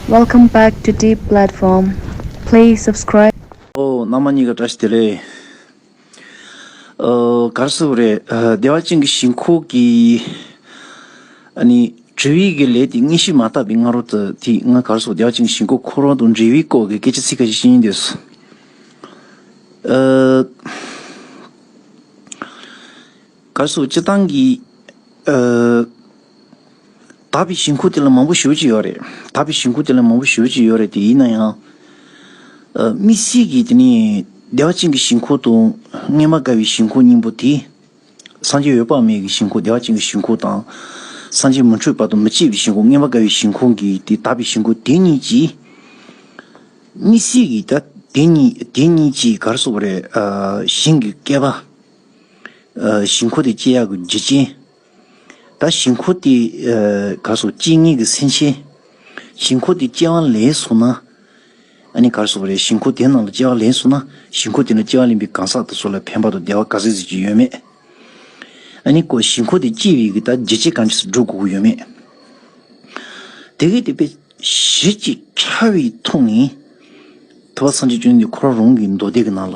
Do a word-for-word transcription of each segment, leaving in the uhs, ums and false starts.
Welcome back to Deep Platform. Please subscribe. ཨོ། རྣམ་པ་གཉིས་ཀ་བཀྲ་ཤིས་བདེ་ལེགས། ཨོ། ག་རེ་ཟེར་དགོས་རེད། ཨ། བདེ་བ་ཅན་གྱི་ཞིང་ཁོག་གི། ཨ་ནི་དྲི་བའི་གི་ལས་དེ་དངོས་གཞི་མ་དག་པའི་སྔ་རོལ་དུ་དེ་ང་ག་རེ་ཟེར། བདེ་བ་ཅན་གྱི་ཞིང་ཁོག་ཁོ་རང་དང་འབྲེལ་བའི་སྐོར་གྱི་སྐད་ཆ་ཚིག་ཁ་ཤས་ཤིག་ཡིན་དུས། ཨ། ག་རེ་ཟེར། སྤྱིར་བཏང་གི། ཨ། དག་པའི་ཞིང་ཁོག་དེ་ལ་མང་པོ་ཞེ་པོ་ཅིག་ཡོད་རེད། དག་པའི་ཞིང་ཁོག་དེ་ལ་མང་པོ་ཞེ་པོ་ཅིག་ཡོད་རེད། དེ་ཡིན་ན་ཡང་། ཨ། དམིགས་བསལ་གྱིས་དེ་ནི་བདེ་བ་ཅན་གྱི་ཞིང་ཁོག་དང་མངོན་པར་དགའ་བའི་ཞིང་ཁོག་གཉིས་པོ་དེ། སངས་རྒྱས་འོད་དཔག་མེད་ཀྱི་ཞིང་ཁོག་བདེ་བ་ཅན་གྱི་ཞིང་ཁོག་དང་། སངས་རྒྱས་མི་འཁྲུགས་པ་དང་མི་སྐྱེ་བའི་ཞིང་ཁོག་མངོན་པར་དགའ་བའི་ཞིང་ཁོག་གི་དེ་དག་པའི་ཞིང་ཁོག་དེ་གཉིས་ཀྱིས། དམིགས་བསལ་གྱིས་ད་དེ་གཉིས་དེ་གཉིས་ཀྱིས་ག་རེ་ཟེར་དགོས་རེད། ཨ། ཞིང་གི་བསྐལ་པ། ཨ། ཞིང་ཁོག་དེ་སྐྱེ་ཡག་གི་རྒྱུ་རྐྱེན། ད་ཞིང་ཁོག་དེ། ཨ། ག་རེ་ཟེར། སྐྱེ་མཁན་གྱི་སེམས་ཅན། ཞིང་ཁོག་དེ་སྐྱེ་བ་ལེན་སོང་ན། ཨ་ནི་ག་རེ་ཟེར་དགོས་རེད། ཞིང་ཁོག་དེ་ནང་ལ་སྐྱེ་བ་ལེན་སོང་ན། ཞིང་ཁོག་དེ་ནང་སྐྱེ་བ་ལེན་པའི་གང་ཟག་དེ་ཚོ་ལ་ཕན་པ་དང་བདེ་བ་ག་ཚོད་ཅིག་ཡོད་མེད། ཨ་ནི་ཁོ་ཞིང་ཁོག་དེ་སྐྱེ་བའི་གི་ད་རྒྱུ་རྐྱེན་གང་ཅི་སྒྲུབ་དགོས་ཀྱི་ཡོད་མེད། དེ་གི་དེ་པའི་གཞི་གཅིག་ཕྲ་བའི་ཐོག་ནས། ཐུབ་པ་སངས་རྒྱས་བཅོམ་ལྡན་འདས་ཁོ་རང་རང་གི་མདོ་སྡེ་གི་ནང་ལ།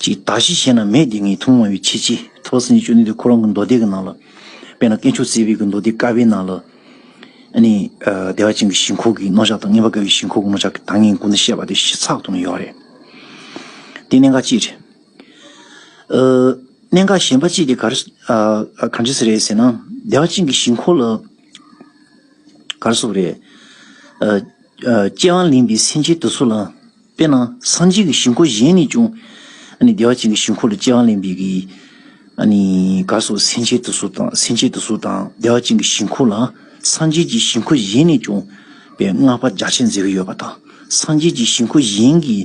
ཅིག་དག་གཞི་གཞན་ན་མེད་དེ་ངས་ཐུན་མོང་མ་ཡིན་པའི་ཁྱད་ཆོས། ཐུབ་པ་སངས་རྒྱས་བཅོམ་ལྡན་འདས་ཁོ་རང་གི་མདོ་སྡེ་གི་ནང་ལ། དཔེར་ན་དཀོན་མཆོག་སྲིད་པའི་གི་མདོ་སྡེ་ཀ་པའི་ནང་ལ། ཨ་ནི། ཨ། བདེ་བ་ཅན་གྱི་ཞིང་ཁོག་གི་རྣམ་གཞག་དང་མངོན་པར་དགའ་བའི་ཞིང་ཁོག་གི་རྣམ་གཞག་གི་ད་ངས་གོང་དུ་བཤད་པ་དེ་ཞིབ་ཚགས་ཐོག་ནས་ཡོད་རེད། དེ་གནད་འགག་གཅིག་རེད། ཨ། གནད་འགག་གཞན་པ་གཅིག་དེ་ག་རེ། ཨ། ག་འདྲ་ཞིག་རེད་ཟེར་ན། བདེ་བ་ཅན་གྱི་ཞིང་ཁོག་ལ། ག་རེ་ཟེར་དགོས་རེད། ཨ། ཨ། སྐྱེ་བ་ལེན་པའི་སེམས་ཅན་དེ་ཚོ་ལ། དཔེར་ན་སངས་རྒྱས་ཀྱི་ཞིང་ཁོག་གཞན་ནས་ཀྱང་། ཨ་ནི་བདེ་བ་ཅན་གྱི་ཞིང་ཁོག་ལ་སྐྱེ་བ་ལེན་པའི་གི། ཨ་ནི་ག་རེ་ཟེར། སེམས་ཅན་དེ་ཚོ་དང་། སེམས་ཅན་དེ་ཚོ་དང་བདེ་བ་ཅན་གྱི་ཞིང་ཁོག་ལ། སངས་རྒྱས་ཀྱི་ཞིང་ཁོག་གཞན་ནས་ཀྱང་། དཔེ་བསྔགས་པ་རྒྱ་ཆེར་མཛད་ཀྱི་ཡོད་པ་དང་། སངས་རྒྱས་ཀྱི་ཞིང་ཁོག་གཞན་གྱི་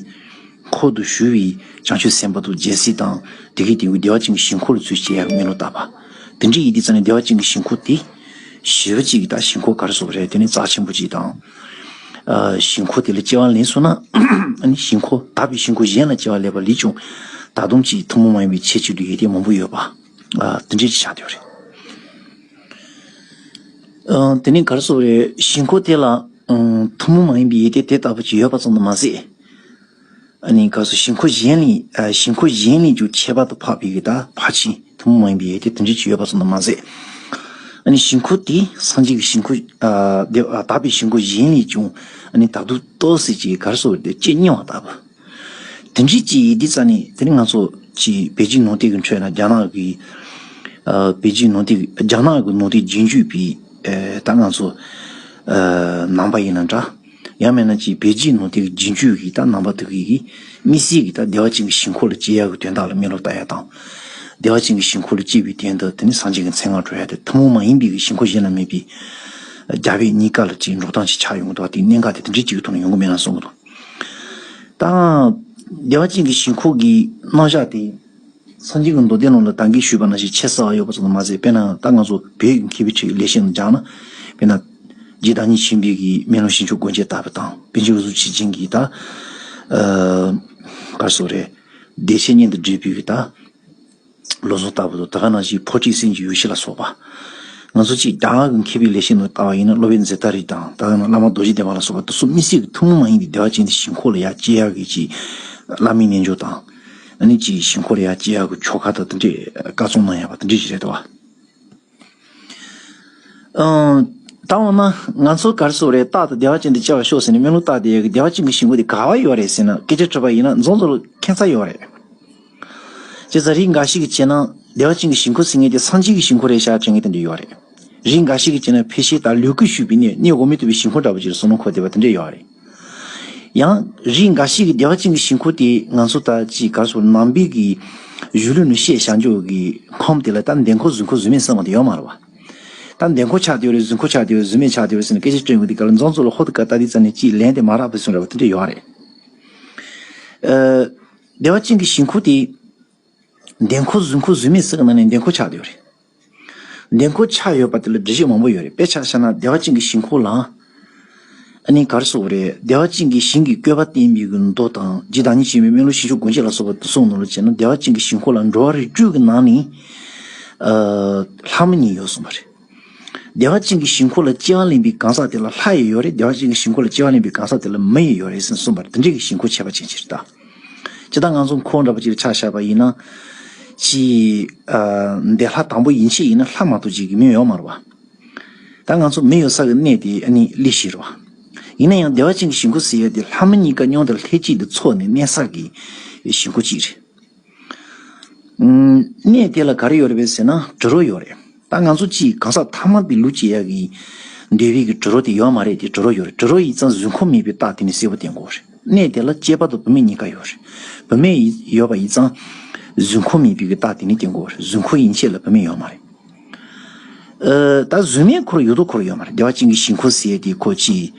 འཁོར་དུ་ཞུགས་པའི་བྱང་ཆུབ་སེམས་དཔའ་དང་རྒྱལ་སྲས་དང་། དེ་གའི་དེ་བའི་བདེ་བ་ཅན་གྱི་ཞིང་ཁོག་ལ་ཚུར་སྐྱེ་ཡག་གི་སྨོན་ལམ་བཏབ་པ། དེ་འདྲ་ཡིན་དུས་ཙང་ནས་བདེ་བ་ཅན་གྱི་ཞིང་ཁོག་དེ་ཞེ་པོ་ཅིག་གི་ད་ཞིང་ཁོག་ག་རེ་ཟེར་དགོས་རེད། དེ་ནི་རྩ་ཆེན་པོ་ཅིག་དང་། ཨ། ཞིང་ཁོག་དེ་ལ་སྐྱེ་བ་ལེན་སོང་ན། ཨ་ནི་ཞིང་ཁོག་དག་པའི་ཞིང་ཁོག་གཞན་ལ་སྐྱེ་བ་ལེན་པ་ལས་ཀྱང་ད་དུང་ཅིག་ཐུན་མོང་མ་ཡིན་པའི་ཁྱད་ཆོས་དེ་ཡོད་དེ་མང་པོ་ཡོད་པ། ཨ། དེ་འདྲ་ཅིག་ཆགས་བསྡད་ཡོད་རེད། ཨ། དེ་ནི་ག་རེ་ཟེར་དགོས་རེད། ཞིང་ཁོག་དེ་ལ། ཨ། ཐུན་མོང་མ་ཡིན་པའི་ཡོན་ཏན་དེ་ལྟ་བུ་ཅིག་ཡོད་པ་ཙམ་དུ་མ་ཟད། ཨ་ནི་ག་རེ་ཟེར། ཞིང་ཁོག་གཞན་ལས། ཨ། ཞིང་ཁོག་གཞན་ལས་ཀྱང་ཁྱད་པར་དུ་འཕགས་པའི་གི་ད་ཕར་ཕྱིན་ཐུན་མོང་མ་ཡིན་པའི་ཡོན་ཏན་དེ་འདྲ་ཅིག་ཡོད་པ་ཙམ་དུ་མ་ཟད། ཨ་ནི་ཞིང་ཁོག་དེ་སངས་རྒྱས་ཀྱི་ཞིང་ཁོག་ཨ། དེ། ཨ། དག་པའི་ཞིང་ཁོག་གཞན་ལས་ཀྱང་ཨ་ནི་ད་དུང་ཏོག་ཙམ་ཅིག་ག་རེ་ཟེར་དགོས་རེད། དེ་སྐྱེ་སྙིང་བ་ལྟ་བུ། དེ་འདྲ་ཅིག་ཡིན་དུས་ཙང་ནས། དེ་ནི་ང་ཚོ་ཅིག་བོད་བརྒྱུད་ནང་བསྟན་གྱི་ཁྲོད་ན་རྒྱ་ནག་གི། ཨ། བོད་བརྒྱུད་ནང་བསྟན། རྒྱ་ནག་གི་ནང་བསྟན་རྒྱུན་སྤྱོད་པའི། ཨ། ད་ང་ཚོ། ཨ། ནང་པ་ཡིན་ན་འདྲ། ཡང་མིན་ན་ཅིག་བོད་བརྒྱུད་ནང་བསྟན་རྒྱུན་སྤྱོད་ཀྱི་ད་ནང་པ་དེ་གི་གི་དམིགས་བསལ་གྱི་ད་བདེ་བ་ཅན་གྱི་ཞིང་ཁོག་ལ་སྐྱེ་ཡག་གི་དོན་དག་ལ་སྨོན་ལམ་བཏབ་ཡག་དང་། བདེ་བ་ཅན་གྱི་ཞིང་ཁོག་ལ་སྐྱེས་པའི་དོན་དུ་དེ་ནི་སངས་རྒྱས་ཀྱི་མཚན་སྔགས་བགྲང་ཡག་དེ་ཐུན་མོང་མ་ཡིན་པའི་གི་ཞིང་ཁོག་གཞན་ལ་མེད་པའི་རྒྱ་བོད་གཉིས་ཀ་ལ་ཅིག་འགྲོ་སྟངས་ཅིག་ཆགས་ཡོང་གི་འདུག་པ། དེ་གནད་འགག་དེ་དེ་འདྲའི་ཅིག་གི་ཐོག་ནས་ཡོང་གི་མེད་ན་བསམ་གི་འདུག། ད་བདེ་བ་ཅན་གྱི་ཞིང་ཁོག་གི་རྣམ་གཞག་དེ། སངས་རྒྱས་ཀྱི་མདོ་སྡེ་ནང་ལ་ད་གིན་ཞུས་པ་ནང་བཞིན་ཆེས་གསལ་བ་ཡོད་པ་ཙམ་དུ་མ་ཟད། དཔེར་ན་ད་ང་ཚོ་བོད་ཀྱི་མཁས་པའི་ཁྲོད་ཀྱི་ལེགས་བཤད་ནང་སྦྱངས་ན། དཔེར་ན། རྗེ་བདག་ཉིད་ཆེན་པོའི་གི་སྨོན་ལམ་ཞིང་སྐྱོབ་སྒོ་འབྱེད་ལྟ་བུ་དང་། པཎ་ཆེན་བློ་བཟང་ཆོས་རྒྱན་གྱི་ད། ཨ། ག་རེ་ཟེར་དགོས་རེད། བདེ་གཤེགས་སྙན་དུ་བརྗོད་པའི་གི་ད། བློ་བཟང་ལྟ་བུ་དང་། ད་ག་ནང་བཞིན་འཕོ་བཅས་སེམས་ཀྱི་ཡེ་ཤེས་ལ་སོགས་པ། ང་ཚོ་ཅིག་རྒྱ་གར་གྱི་མཁས་པའི་ལེགས་བཤད་ནང་ལྟ་བ་ཡིན་ན། སློབ་དཔོན་ཛེ་ཏ་རི་དང་། ད་ག་ནང་བླ་མ་རྡོ་རྗེ་གདན་མ་ལ་སོགས་པ་དེ་ཚོ་དམིགས་བསལ་གྱི་ཐུན་མོང་མ་ཡིན་པའི་བདེ་བ་ཅན་གྱི་ཞིང་ཁོག་ལ་ཡར་སྐྱེ་ཡག་གི་ཅིག་བླ་མའི་རྣལ་འབྱོར་དང་། ཨ་ནི་ཅིག་ཞིང་ཁོག་ལ་ཡར་སྐྱེ་ཡག་གི་ཆོ་ག་དང་དེ་འདྲས་བཀའ་གསུང་གནང་ཡག་པ་དེ་འདྲས་ཞིག་རེད་དོ། ཨང་། ད་འོ་ན་ང་ཚོ་ག་རེ་ཟེར་དགོས་རེད། རྟག་ཏུ་བདེ་བ་ཅན་དུ་སྐྱེ་བར་ཤོག་ཟེར་ནས་སྨོན་ལམ་བཏབ་བསྡད་ཡག་གི་བདེ་བ་ཅན་གྱི་ཞིང་ཁོག་དེ་ག་པར་ཡོད་རེད་ཟེར་ན། སྐད་ཆ་དྲིས་པ་ཡིན་ན་རྫོང་ཚོ་ལ་ཁྱད་མཚར་ཡོད་རེད། བྱས་ཙང་རིགས་འགའ་ཞིག་གིས་བྱས་ན་བདེ་བ་ཅན་གྱི་ཞིང་ཁོག་ཟེར་མཁན་དེ་སངས་རྒྱས་ཀྱི་ཞིང་ཁོག་རེད་ཤག་དྲན་མཁན་དེ་འདྲ་ཡོད་རེད། རིགས་འགའ་ཞིག་གིས་བྱས་ན་ཕལ་ཆེར་ད་ལུས་ཀྱིས་ཞུས་པའི་གནས། གནས་འོག་མིན་ནས་ཐོབ་པའི་ཞིང་ཁོག་འདྲ་པོ་ཅིག་ལ་བསམ་བློ་འཁོར་བསྡད་པ་དེ་འདྲ་ཡོད་རེད། ཡང་རིགས་འགའ་ཞིག་གིས་བདེ་བ་ཅན་གྱི་ཞིང་ཁོག་དེ་ང་ཚོ་ད་ཅིག་ག་རེ་ཟེར། ནང་པའི་གི་གཞུང་ལུགས་ནང་བཤད་བཞག་འཇོག་གི་ཁམས་དེ་ལ་ད་འདན་ཁོག་རྫུན་ཁོག་རྫུན་མས་ཟེར་བ་དེ་ཡོད་མ་རེད་པ། ད་འདན་ཁོག་ཆགས་བསྡད་ཡོད་རེད། རྫུན་ཁོག་ཆགས་བསྡད་ཡོད་རེད། རྫུན་མས་ཆགས་བསྡད་ཡོད་རེད་ཟེར་ནས་སྐད་ཆ་དྲིས་ཡོང་གི་དུས་སྐབས་ལ། རྫོང་ཚོ་ལ་ཧོབ་ཏེ་ཁ་བལྟས་དུས་ཙམ་ནས་ཅིག་ལན་དེ་མ་རག་པའི་བཟོ་འདྲ་པོ་དེ་འདྲ་ཡོད་རེད། ཨ། བདེ་བ་ཅན་གྱི་ཞིང་ཁོག་དེ་འདན་ཁོག་རྫུན་ཁོག་རྫུན་མས་ཟེར་གི་ནང་ནས་འདན་ཁོག་ཆགས་བསྡད་ཡོད་རེད། འདན་ཁོག་ཆགས་ཡོད་པ་དེ་ལ་འགྲེལ་བཤད་མང་པོ་ཡོད་རེད། དཔེ་ཆ་བཞག་ན་བདེ་བ་ཅན་གྱི་ཞིང་ཁོག་ལ། ཨ་ནི་ག་རེ་ཟེར་དགོས་རེད། བདེ་བ་ཅན་གྱི་ཞིང་གི་བཀོད་པ་བསྟན་པའི་གི་མདོ་དང་། རྗེ་བདག་ཉིད་ཆེན་པོའི་སྨོན་ལམ་ཞིང་སྐྱོབ་སྒོ་འབྱེད་ལ་སོགས་པ་དེ་ཚོའི་ནང་ལ་བྱས་ན། བདེ་བ་ཅན་གྱི་ཞིང་ཁོག་ལ་འགྲོ་བ་རིགས་དྲུག་གི་ནང་ནས། ཨ། ལྷ་མོ་གཉིས་ཡོད་གསུངས་པ་རེད། བདེ་བ་ཅན་གྱི་ཞིང་ཁམས་ལ་སྐྱེ་བ་ལེན་པའི་གང་ཟག་དེ་ལ་ལྷ་ཡང་ཡོད་རེད། བདེ་བ་ཅན་གྱི་ཞིང་ཁམས་ལ་སྐྱེ་བ་ལེན་པའི་གང་ཟག་དེ་ལ་མི་ཡང་ཡོད་རེད་ཟེར་གསུངས་པ་རེད། དེ་འདྲའི་གི་ཞིང་ཁམས་ཁྱད་པར་ཅན་ཅིག་རེད་ད། སྤྱིར་བཏང་ང་ཚོ་འཁོར་འདྲ་པོ་ཅིག་ལ་ཆ་བཞག་པ་ཡིན་ན། ཅིག་ཨ། བདེ་ལྷ་དང་པོ་ཡན་ཆད་ཡིན་ན་ལྷ་མ་གཏོགས་ཅིག་གི་མི་ཡོད་མ་རེད་པ། ད་ང་ཚོ་མི་ཡོད་ས་གི་གནས་དེ་ཨ་ནི་གླེ་གཞི་རེད་པ། ཡིན་ན་ཡང་བདེ་བ་ཅན་གྱི་ཞིང་ཁམས་ཟེར་ཡ་དེ་ལྷ་མི་གཉིས་ཀ་མཉམ་དུ་ལྷན་ཅིག་ཏུ་ཚོགས་ནས་གནས་ས་གི་ཞིང་ཁམས་ཅིག་རེད། ཨུམ། གནས་དེ་ལ་ག་རེ་ཡོད་རེད་པས་ཟེར་ན་དྲི་རོ་ཡོད་རེད། ད་ང་ཚོ་ཅིག་གང་ཟག་ཐ་མལ་པའི་ལུས་སྐྱེ་ཡ་གི་འདོད་པའི་གི་དྲི་རོ་དེ་ཡོད་མ་རེད་དེ། དྲི་རོ་ཡོད་རེད། དྲི་རོ་ཡིན་ཙང་གཟུགས་ཁམས་མེད་པའི་རྟགས་དེ་ནི་གསལ་པོ་བསྟན་དགོས་རེད། གནས་དེ་ལ་སྐྱེས་པ་དང་བུད་མེད་གཉིས་ཀ་ཡོད་རེད། བུད་མེད་ཡོད་པ་ཡིན་ཙང་གཟུགས་ཁམས་མེད་པའི་གི་རྟགས་དེ་ནི་བསྟན་དགོས་རེད། གཟུགས་ཁམས་ཡན་ཆད་ལ་བུད་མེད་ཡོད་མ་རེད། ཨ། ད་གཟུགས་མེད་འཁོར་ཡོད་དོ་འཁོར་ཡོད་མ་རེད། བདེ་བ་ཅན་གྱི་ཞིང་ཁམས་ཟེར་ཡ་དེ་ཁོ་ཅིག་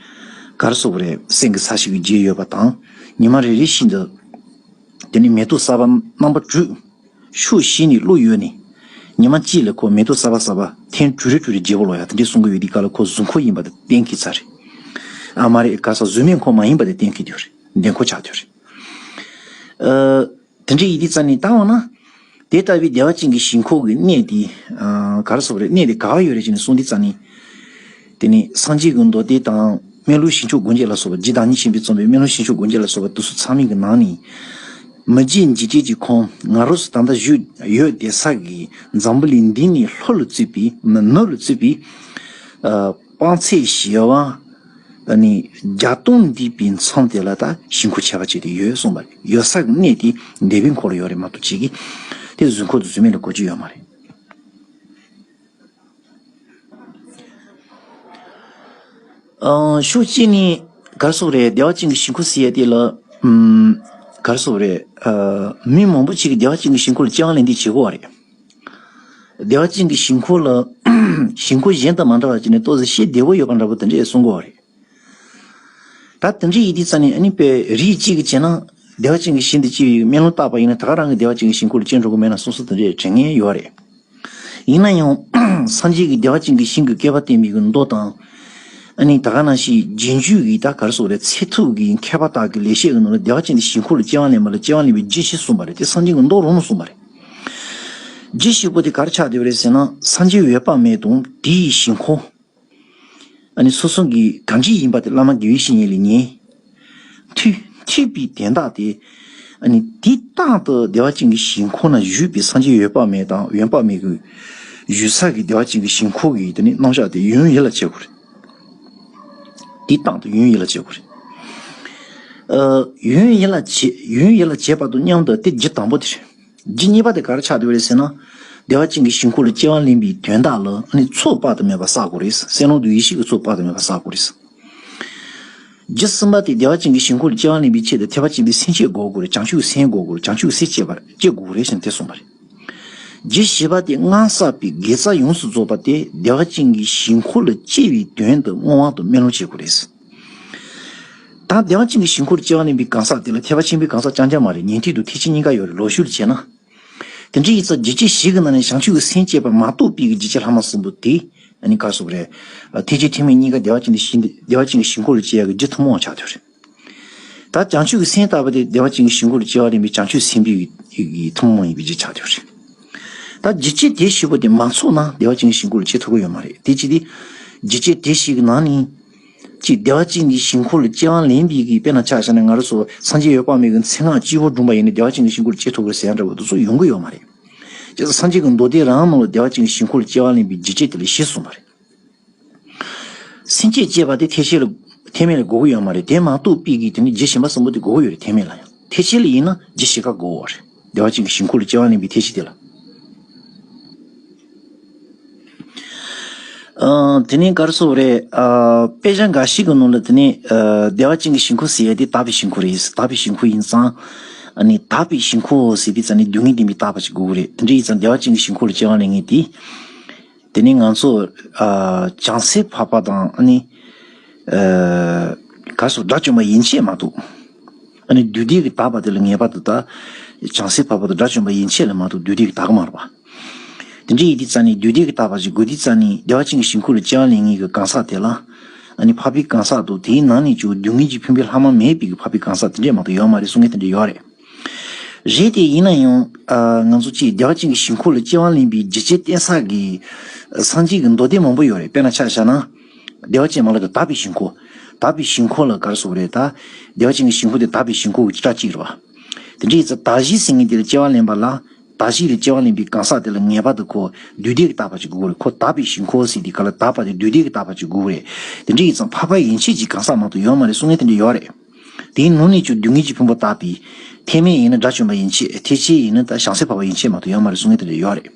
ག་རེ་ཟེར་དགོས་རེད། སེང་གེ་ས་གཞི་གི་རྒྱན་ཡོད་པ་དང་། ཉི་མ་རེ་རེ་བཞིན་དུ་དེ་ནི་མེ་ཏོག་གསར་པ་རྣམ་པ་དྲུག་ཕྱོགས་བཞི་ནས་བླུགས་ཡོད་ནས། ཉི་མ་གཅིག་ལ་ཁོ་མེ་ཏོག་གསར་པ་གསར་པ་ཐེངས་དྲུག་རེ་དྲུག་རེ་རྒྱས་པ་ལོ་ཡ་དེ་འདྲས་གསུང་གི་ཡོད་དུས་སྐབས་ལ་ཁོ་གཟུགས་འཁོར་ཡིན་པ་དེ་གཏན་འཁེལ་ཚར་རེད། ཨ་མ་རེད། ག་ས་གཟུགས་མེད་འཁོར་མ་ཡིན་པ་དེ་གཏན་འཁེལ་དུས་རེད། བདེན་འཁོར་ཆགས་དུས་རེད། ཨ། དེ་འདྲས་ཡིན་དུས་ཙ་ནི་ད་འོ་ན། དེ་ལྟ་བུའི་བདེ་བ་ཅན་གྱི་ཞིང་ཁམས་ཀྱི་གནས་དེ། ཨ། ག་རེ་ཟེར་དགོས་རེད། གནས་དེ་ག་བ་ཡོད་རེད་ཅེས་ནས་གསུངས་དུས་ཙ་ནི། དེ་ནི་སངས་རྒྱས་ཀྱི་མདོ་སྡེ་དང་སྨན་ལུགས་ཞིང་སྐྱོབ་སྒོ་འབྱེད་ལ་སོགས་པ་རྗེ་བདག་ཉིད་ཆེན་པོས་གཙོས་པའི་སྨན་ལུགས་ཞིང་སྐྱོབ་སྒོ་འབྱེད་ལ་སོགས་པ་དེ་ཚོ་ཚང་མའི་གི་ནང་ནས། མི་མཇེད་འཇིགས་བྲལ་གྱི་ཁམས་ང་རང་ཚོ་ད་ལྟ་བཞུགས་ཡོད་བསྡད་ས་གི་འཛམ་བུ་གླིང་འདི་ནས་ལྷོ་ལ་བརྩིས་པའི་མི་ནུབ་ལ་བརྩིས་པའི། ཨ། དཔག་ཚད་བཞི་བ། ཨ་ནི་བརྒྱ་སྟོང་འདས་པའི་མཚམས་དེ་ལ་ད་ཞིང་ཁམས་ཁྱད་པར་ཅན་དེ་ཡོད་གསུངས་པ་རེད། ཡོད་ས་གི་གནས་དེ་འདས་པའི་འཁོར་ལ་ཡོད་རེད་མ་གཏོགས་ཅིག་གིས་དེ་གཟུགས་འཁོར་དང་གཟུགས་མེད་ལ་གོ་རྒྱུ་ཡོད་མ་རེད། ཨང་། ཤུགས་ཅིག་ནི་ག་རེ་ཟེར་དགོས་རེད། བདེ་བ་ཅན་གྱི་ཞིང་ཁམས་ཟེར་ཡ་དེ་ལ། ཨུམ། ག་རེ་ཟེར་དགོས་རེད། ཨ། མི་མང་པོ་ཅིག་གིས་བདེ་བ་ཅན་གྱི་ཞིང་ཁམས་ལ་སྐྱེ་བ་ལེན་འདོད་བྱེད་ཀྱི་ཡོད་རེད། བདེ་བ་ཅན་གྱི་ཞིང་ཁམས་ལ། ཞིང་ཁམས་གཞན་དང་མ་འདྲ་བ་ཅིག་ནི་ཏོག་ཙམ་ཤེས་བདེ་བོ་ཡོད་པ་འདྲ་པོ་དེ་འདྲས་གསུང་གི་ཡོད་རེད། ད་དེ་འདྲས་ཡིན་དུས་ཙ་ནི་ཨ་ནི་དཔེ་རིགས་གཅིག་གིས་བྱས་ན་བདེ་བ་ཅན་གྱི་ཞིང་དུ་སྐྱེ་བའི་སྨོན་ལམ་བཏབ་པ་ཡིན་ན་ད་ག་རང་གིས་བདེ་བ་ཅན་གྱི་ཞིང་ཁམས་ལ་སྐྱེ་འགྲོ་གི་མེད་ན་གསུངས་གསུངས་དེ་འདྲས་དྲན་མཁན་ཡོད་རེད། ཡིན་ན་ཡང་། སངས་རྒྱས་ཀྱིས་བདེ་བ་ཅན་གྱི་ཞིང་གི་བསྐལ་པ་བསྟན་པའི་གི་མདོ་དང་། ཨ་ནི་ད་ག་ནང་བཞིན་རྗེས་འཇུག་གི་ད་ག་རེ་ཟེར་དགོས་རེད། ཚད་ཐུབ་ཀྱི་མཁས་པ་དག་གི་ལེགས་བཤད་ཀྱི་ནང་ལ་བདེ་བ་ཅན་གྱི་ཞིང་ཁམས་ལ་སྐྱེ་བ་ལེན་པ་ལ་སྐྱེ་བ་ལེན་པའི་རྒྱུ་བཞི་གསུངས་པ་རེད། དེ་སངས་རྒྱས་ཀྱི་མདོ་རང་ལ་གསུངས་པ་རེད། རྒྱུ་བཞི་པོ་དེ་ག་རེ་ཆགས་བསྡད་པ་རེད་ཟེར་ན་སངས་རྒྱས་འོད་དཔག་མེད་དང་དེ་ཡི་ཞིང་ཁམས། ཨ་ནི་སོ་སོ་གི་གང་ཅི་ཡིན་པ་དེ་བླ་མ་དགེ་བའི་བཤེས་གཉེན་ལས་ཉན། ཐོས་ཐོས་པའི་དོན་དག་དེ། ཨ་ནི་དེ་རྟག་ཏུ་བདེ་བ་ཅན་གྱི་ཞིང་ཁམས་ན་བཞུགས་པའི་སངས་རྒྱས་འོད་དཔག་མེད་དང་འོད་དཔག་མེད་ཀྱི་བཞུགས་ས་གི་བདེ་བ་ཅན་གྱི་ཞིང་ཁམས་ཀྱི་དེ་ནི་རྣམ་གཞག་དེ་ཡུན་ཡིད་ལ་བྱེད་དགོས་རེད། དེ་རྟག་ཏུ་ཡུན་ཡིད་ལ་བྱེད་དགོས་རེད། ཨ། ཡུན་ཡིད་ལ་བྱེད་ཡུན་ཡིད་ལ་བྱེད་པ་དང་མཉམ་དུ་དེ་རྒྱུ་དང་པོ་དེ་རེད། རྒྱུ་གཉིས་པ་དེ་ག་རེ་ཆགས་བསྡད་པ་རེད་ཟེར་ན། བདེ་བ་ཅན་གྱི་ཞིང་ཁམས་ལ་སྐྱེ་བ་ལེན་པའི་དོན་དག་ལ་ཨ་ནི་ཚོགས་དཔག་ཏུ་མེད་པ་བསགས་དགོས་རེད། སེམས་ལམ་དུ་ཡེ་ཤེས་ཀྱི་ཚོགས་དཔག་ཏུ་མེད་པ་བསགས་དགོས་རེད། རྒྱུ་གསུམ་པ་དེ་བདེ་བ་ཅན་གྱི་ཞིང་ཁམས་ལ་སྐྱེ་བ་ལེན་པའི་ཆེད་དུ་ཐེག་པ་ཆེན་པོའི་སེམས་བསྐྱེད་དགོས་དགོས་རེད། བྱང་ཆུབ་སེམས་དགོས་དགོས་རེད། བྱང་ཆུབ་སེམས་བསྐྱེད་པར་བསྐྱེད་དགོས་རེད་ཟེར་ནས་དེ་གསུངས་པ་རེད། རྒྱུ་བཞི་པ་དེ་སྔར་བསགས་པའི་དགེ་རྩ་ཡོངས་སུ་རྫོགས་པ་དེ་བདེ་བ་ཅན་གྱི་ཞིང་ཁམས་ལ་སྐྱེ་བའི་དོན་དུ་བསྔོ་བ་དང་སྨོན་ལམ་བྱེད་དགོས་རེད། ད་བདེ་བ་ཅན་གྱི་ཞིང་ཁམས་ལ་སྐྱེ་བ་ལེན་པའི་གང་ཟག་དེ་ལ་ཐེག་པ་ཆེན་པོའི་གང་ཟག་རྐྱང་རྐྱང་མ་རེད། ཉན་ཐོས་དང་ཐེག་ཆེན་གཉིས་ཀ་ཡོད་རེད། ལོག་ཞུགས་ལ་བྱས་ན། དེ་འདྲ་ཡིན་ཙང་རྒྱུ་བཅུ་བཞི་གི་ནང་ནས་བྱང་ཆུབ་ཀྱི་སེམས་བསྐྱེད་པ་མ་གཏོགས་པའི་གི་རྒྱུ་བཅུ་ལྷག་མ་གསུམ་པོ་དེ་ཨ་ནི་ག་རེ་ཟེར་དགོས་རེད། ཐེག་ཆེན་ཐེག་དམན་གཉིས་ཀ་བདེ་བ་ཅན་གྱི་ཞིང་བདེ་བ་ཅན་གྱི་ཞིང་ཁམས་ལ་སྐྱེ་ཡག་གི་རྒྱུ་ཐུན་མོང་བ་ཆགས་ཐུབ་རེད། ད་བྱང་ཆུབ་ཀྱི་སེམས་བཏབ་པ་དེ་བདེ་བ་ཅན་གྱི་ཞིང་ཁམས་ལ་སྐྱེ་བ་ལེན་པའི་བྱང་ཆུབ་སེམས་དཔའི་གི་ཐུན་མོང་ཡིན་པའི་རྒྱུ་ཆགས་ཐུབ་རེད། ད་རྒྱུ་བཅུ་དེ་བཞི་པོ་དེ་མ་ཚོགས་ན་བདེ་བ་ཅན་གྱི་ཞིང་ཁམས་ལ་སྐྱེ་ཐུབ་ཀྱི་ཡོད་མ་རེད། དེ་ཅི་སྟེ། རྒྱུ་བཅུ་དེ་བཞི་གི་ནང་ནས། ཅིག་བདེ་བ་ཅན་གྱི་ཞིང་ཁམས་ལ་སྐྱེ་བ་ལེན་པའི་གི་དཔེར་ན་ཆ་བཞག་ན་ང་རང་ཚོ་སངས་རྒྱས་འོད་དཔག་མེད་ཀྱི་མཚན་སྔགས་སྤྱི་བོར་བསྒྲུངས་པ་ཡིན་ན་བདེ་བ་ཅན་གྱི་ཞིང་ཁམས་ལ་སྐྱེ་ཐུབ་ཀྱི་ཟེར་ཡ་འདྲ་བོ་དེ་ཚོ་ཡོང་གི་ཡོད་མ་རེད། བྱས་ཙང་སངས་རྒྱས་ཀྱི་མདོ་སྡེ་རང་ནང་ལ་བདེ་བ་ཅན་གྱི་ཞིང་ཁམས་ལ་སྐྱེ་བ་ལེན་པའི་རྒྱུ་བཅུ་དེ་ལ་བཞི་གསུངས་པ་རེད། སེམས་བསྐྱེད་ཅེས་པ་དེ་ཐེག་ཆེན་ལ་ཐེག་དམན་ལ་དགོས་ཀྱི་ཡོད་མ་རེད། དེ་མ་གཏོགས་པའི་གི་དེ་ནི་རྒྱུ་གཞན་པ་གསུམ་པོ་དེ་དགོས་ཀྱི་ཡོད་རེད། ཐེག་དམན་ལ་ཡང་། ཐེག་ཆེན་ལ་ཡིན་ན་རྒྱུ་བཞི་ཀ་དགོས་པ་རེད། བདེ་བ་ཅན་གྱི་ཞིང་ཁམས་ལ་སྐྱེ་བ་ལེན་པའི་ཐེག་ཆེན་དེ་ལ། ཨ། དེ་ནས་ག་རེ་ཟེར་དགོས་རེད། ཨ། དཔེ་ཆ་འགའ་ཞིག་གི་ནང་ལ་དེ་ནས། ཨ། བདེ་བ་ཅན་གྱི་ཞིང་ཁམས་ཟེར་ཡ་དེ་དག་པའི་ཞིང་ཁམས་རེད། དག་པའི་ཞིང་ཁམས་ཡིན་ཙང་། ཨ་ནི་དག་པའི་ཞིང་ཁམས་ཟེར་དུས་ཙང་ནི་སྡུག་བསྔལ་བདེན་པའི་དག་པ་ཅིག་དགོས་ཀྱི་རེད། དེ་འདྲ་ཡིན་ཙང་བདེ་བ་ཅན་གྱི་ཞིང་ཁམས་ལ་སྐྱེ་བ་ལེན་མཁན་དེ། དེ་ནི་ང་ཚོ། ཨ། བྱང་སེམས་འཕགས་པ་དང་ཨ་ནི། ཨ། ག་རེ་ཟེར། དགྲ་བཅོམ་པ་ཡན་ཆད་མ་གཏོགས། ཨ་ནི་བདུད་སྡེ་གི་དག་པ་དེ་ལ་ངེས་པར་དུ་ད། བྱང་སེམས་འཕགས་པ་དང་དགྲ་བཅོམ་པ་ཡན་ཆད་ལ་མ་གཏོགས་བདུད་སྡེ་གི་དག་གི་མ་རེད་པ། དེ་འདྲ་ཡིན་དུས་ཙང་ནི་བདུད་སྡེ་གི་དག་པ་ཞིག་དགོས་དུས་ཙང་ནི་བདེ་བ་ཅན་གྱི་ཞིང་ཁམས་ལ་སྐྱེ་བ་ལེན་མཁན་གྱི་གང་ཟག་དེ་ལ། ཨ་ནི་འཕགས་པའི་གང་ཟག་དང་དེའི་ནང་ནས་ཀྱང་སྡུག་བསྔལ་གྱི་ཕུང་པོའི་ལྷག་མ་མེད་པའི་གི་འཕགས་པའི་གང་ཟག་དེ་འདྲས་མ་གཏོགས་ཡོད་མ་རེད་གསུང་མཁན་དེ་འདྲས་ཡོད་རེད། རེད་དེ་ཡིན་ན་ཡང་། ཨ། ང་ཚོ་གཅིག་བདེ་བ་ཅན་གྱི་ཞིང་ཁམས་ལ་སྐྱེ་བ་ལེན་པའི་རྒྱུ་རྐྱེན་བསྟན་ས་གི་ སངས་རྒྱས་ཀྱི་མདོ་སྡེ་མང་པོ་ཡོད་རེད། དཔེར་ན་ཆ་བཞག་ན། བདེ་བ་ཅན་མ་ལ་དག་པའི་ཞིང་ཁམས། དག་པའི་ཞིང་ཁམས་ལ་ག་རེ་ཟེར་དགོས་རེད་ད། བདེ་བ་ཅན་གྱི་ཞིང་ཁམས་དེ་དག་པའི་ཞིང་ཁམས་ཀྱི་བཅུ་ཕྲག་གཅིག་རེད་བ། དེ་འདྲ་ཡིན་ཙང་དག་བཞི་ཟེར་མཁན་དེ་ལ་སྐྱེ་བ་ལེན་པ་ལ། དག་བཞི་ལ་སྐྱེ་བ་ལེན་པའི་གང་ཟག་དེ་ལ་ངེས་པར་དུ་ཁོ་བདུད་སྡེ་གི་དག་པ་ཅིག་དགོས་རེད། ཁོ་དག་པའི་ཞིང་ཁམས་ཟེར་དེ་ག་ལ་དག་པ་དེ་བདུད་སྡེ་གི་དག་པ་ཅིག་དགོས་རེད། དེ་འདྲ་ཡིན་ཙང་འཕགས་པ་ཡན་ཆད་ཀྱི་གང་ཟག་མ་གཏོགས་ཡོད་མ་རེད་གསུང་མཁན་དེ་འདྲ་ཡོད་རེད། དེའི་ནང་ནས་ཀྱང་སྡུག་བསྔལ་གྱི་ཕུང་པོ་དག་པའི། ཐེག་དམན་ཡིན་ན་དགྲ་བཅོམ་པ་ཡན་ཆད། ཐེག་ཆེན་ཡིན་ན་ད་བྱང་སེམས་འཕགས་པ་ཡན་ཆད་མ་གཏོགས་ཡོད་མ་རེད་གསུང་མཁན་དེ་འདྲ་ཡོད་རེད།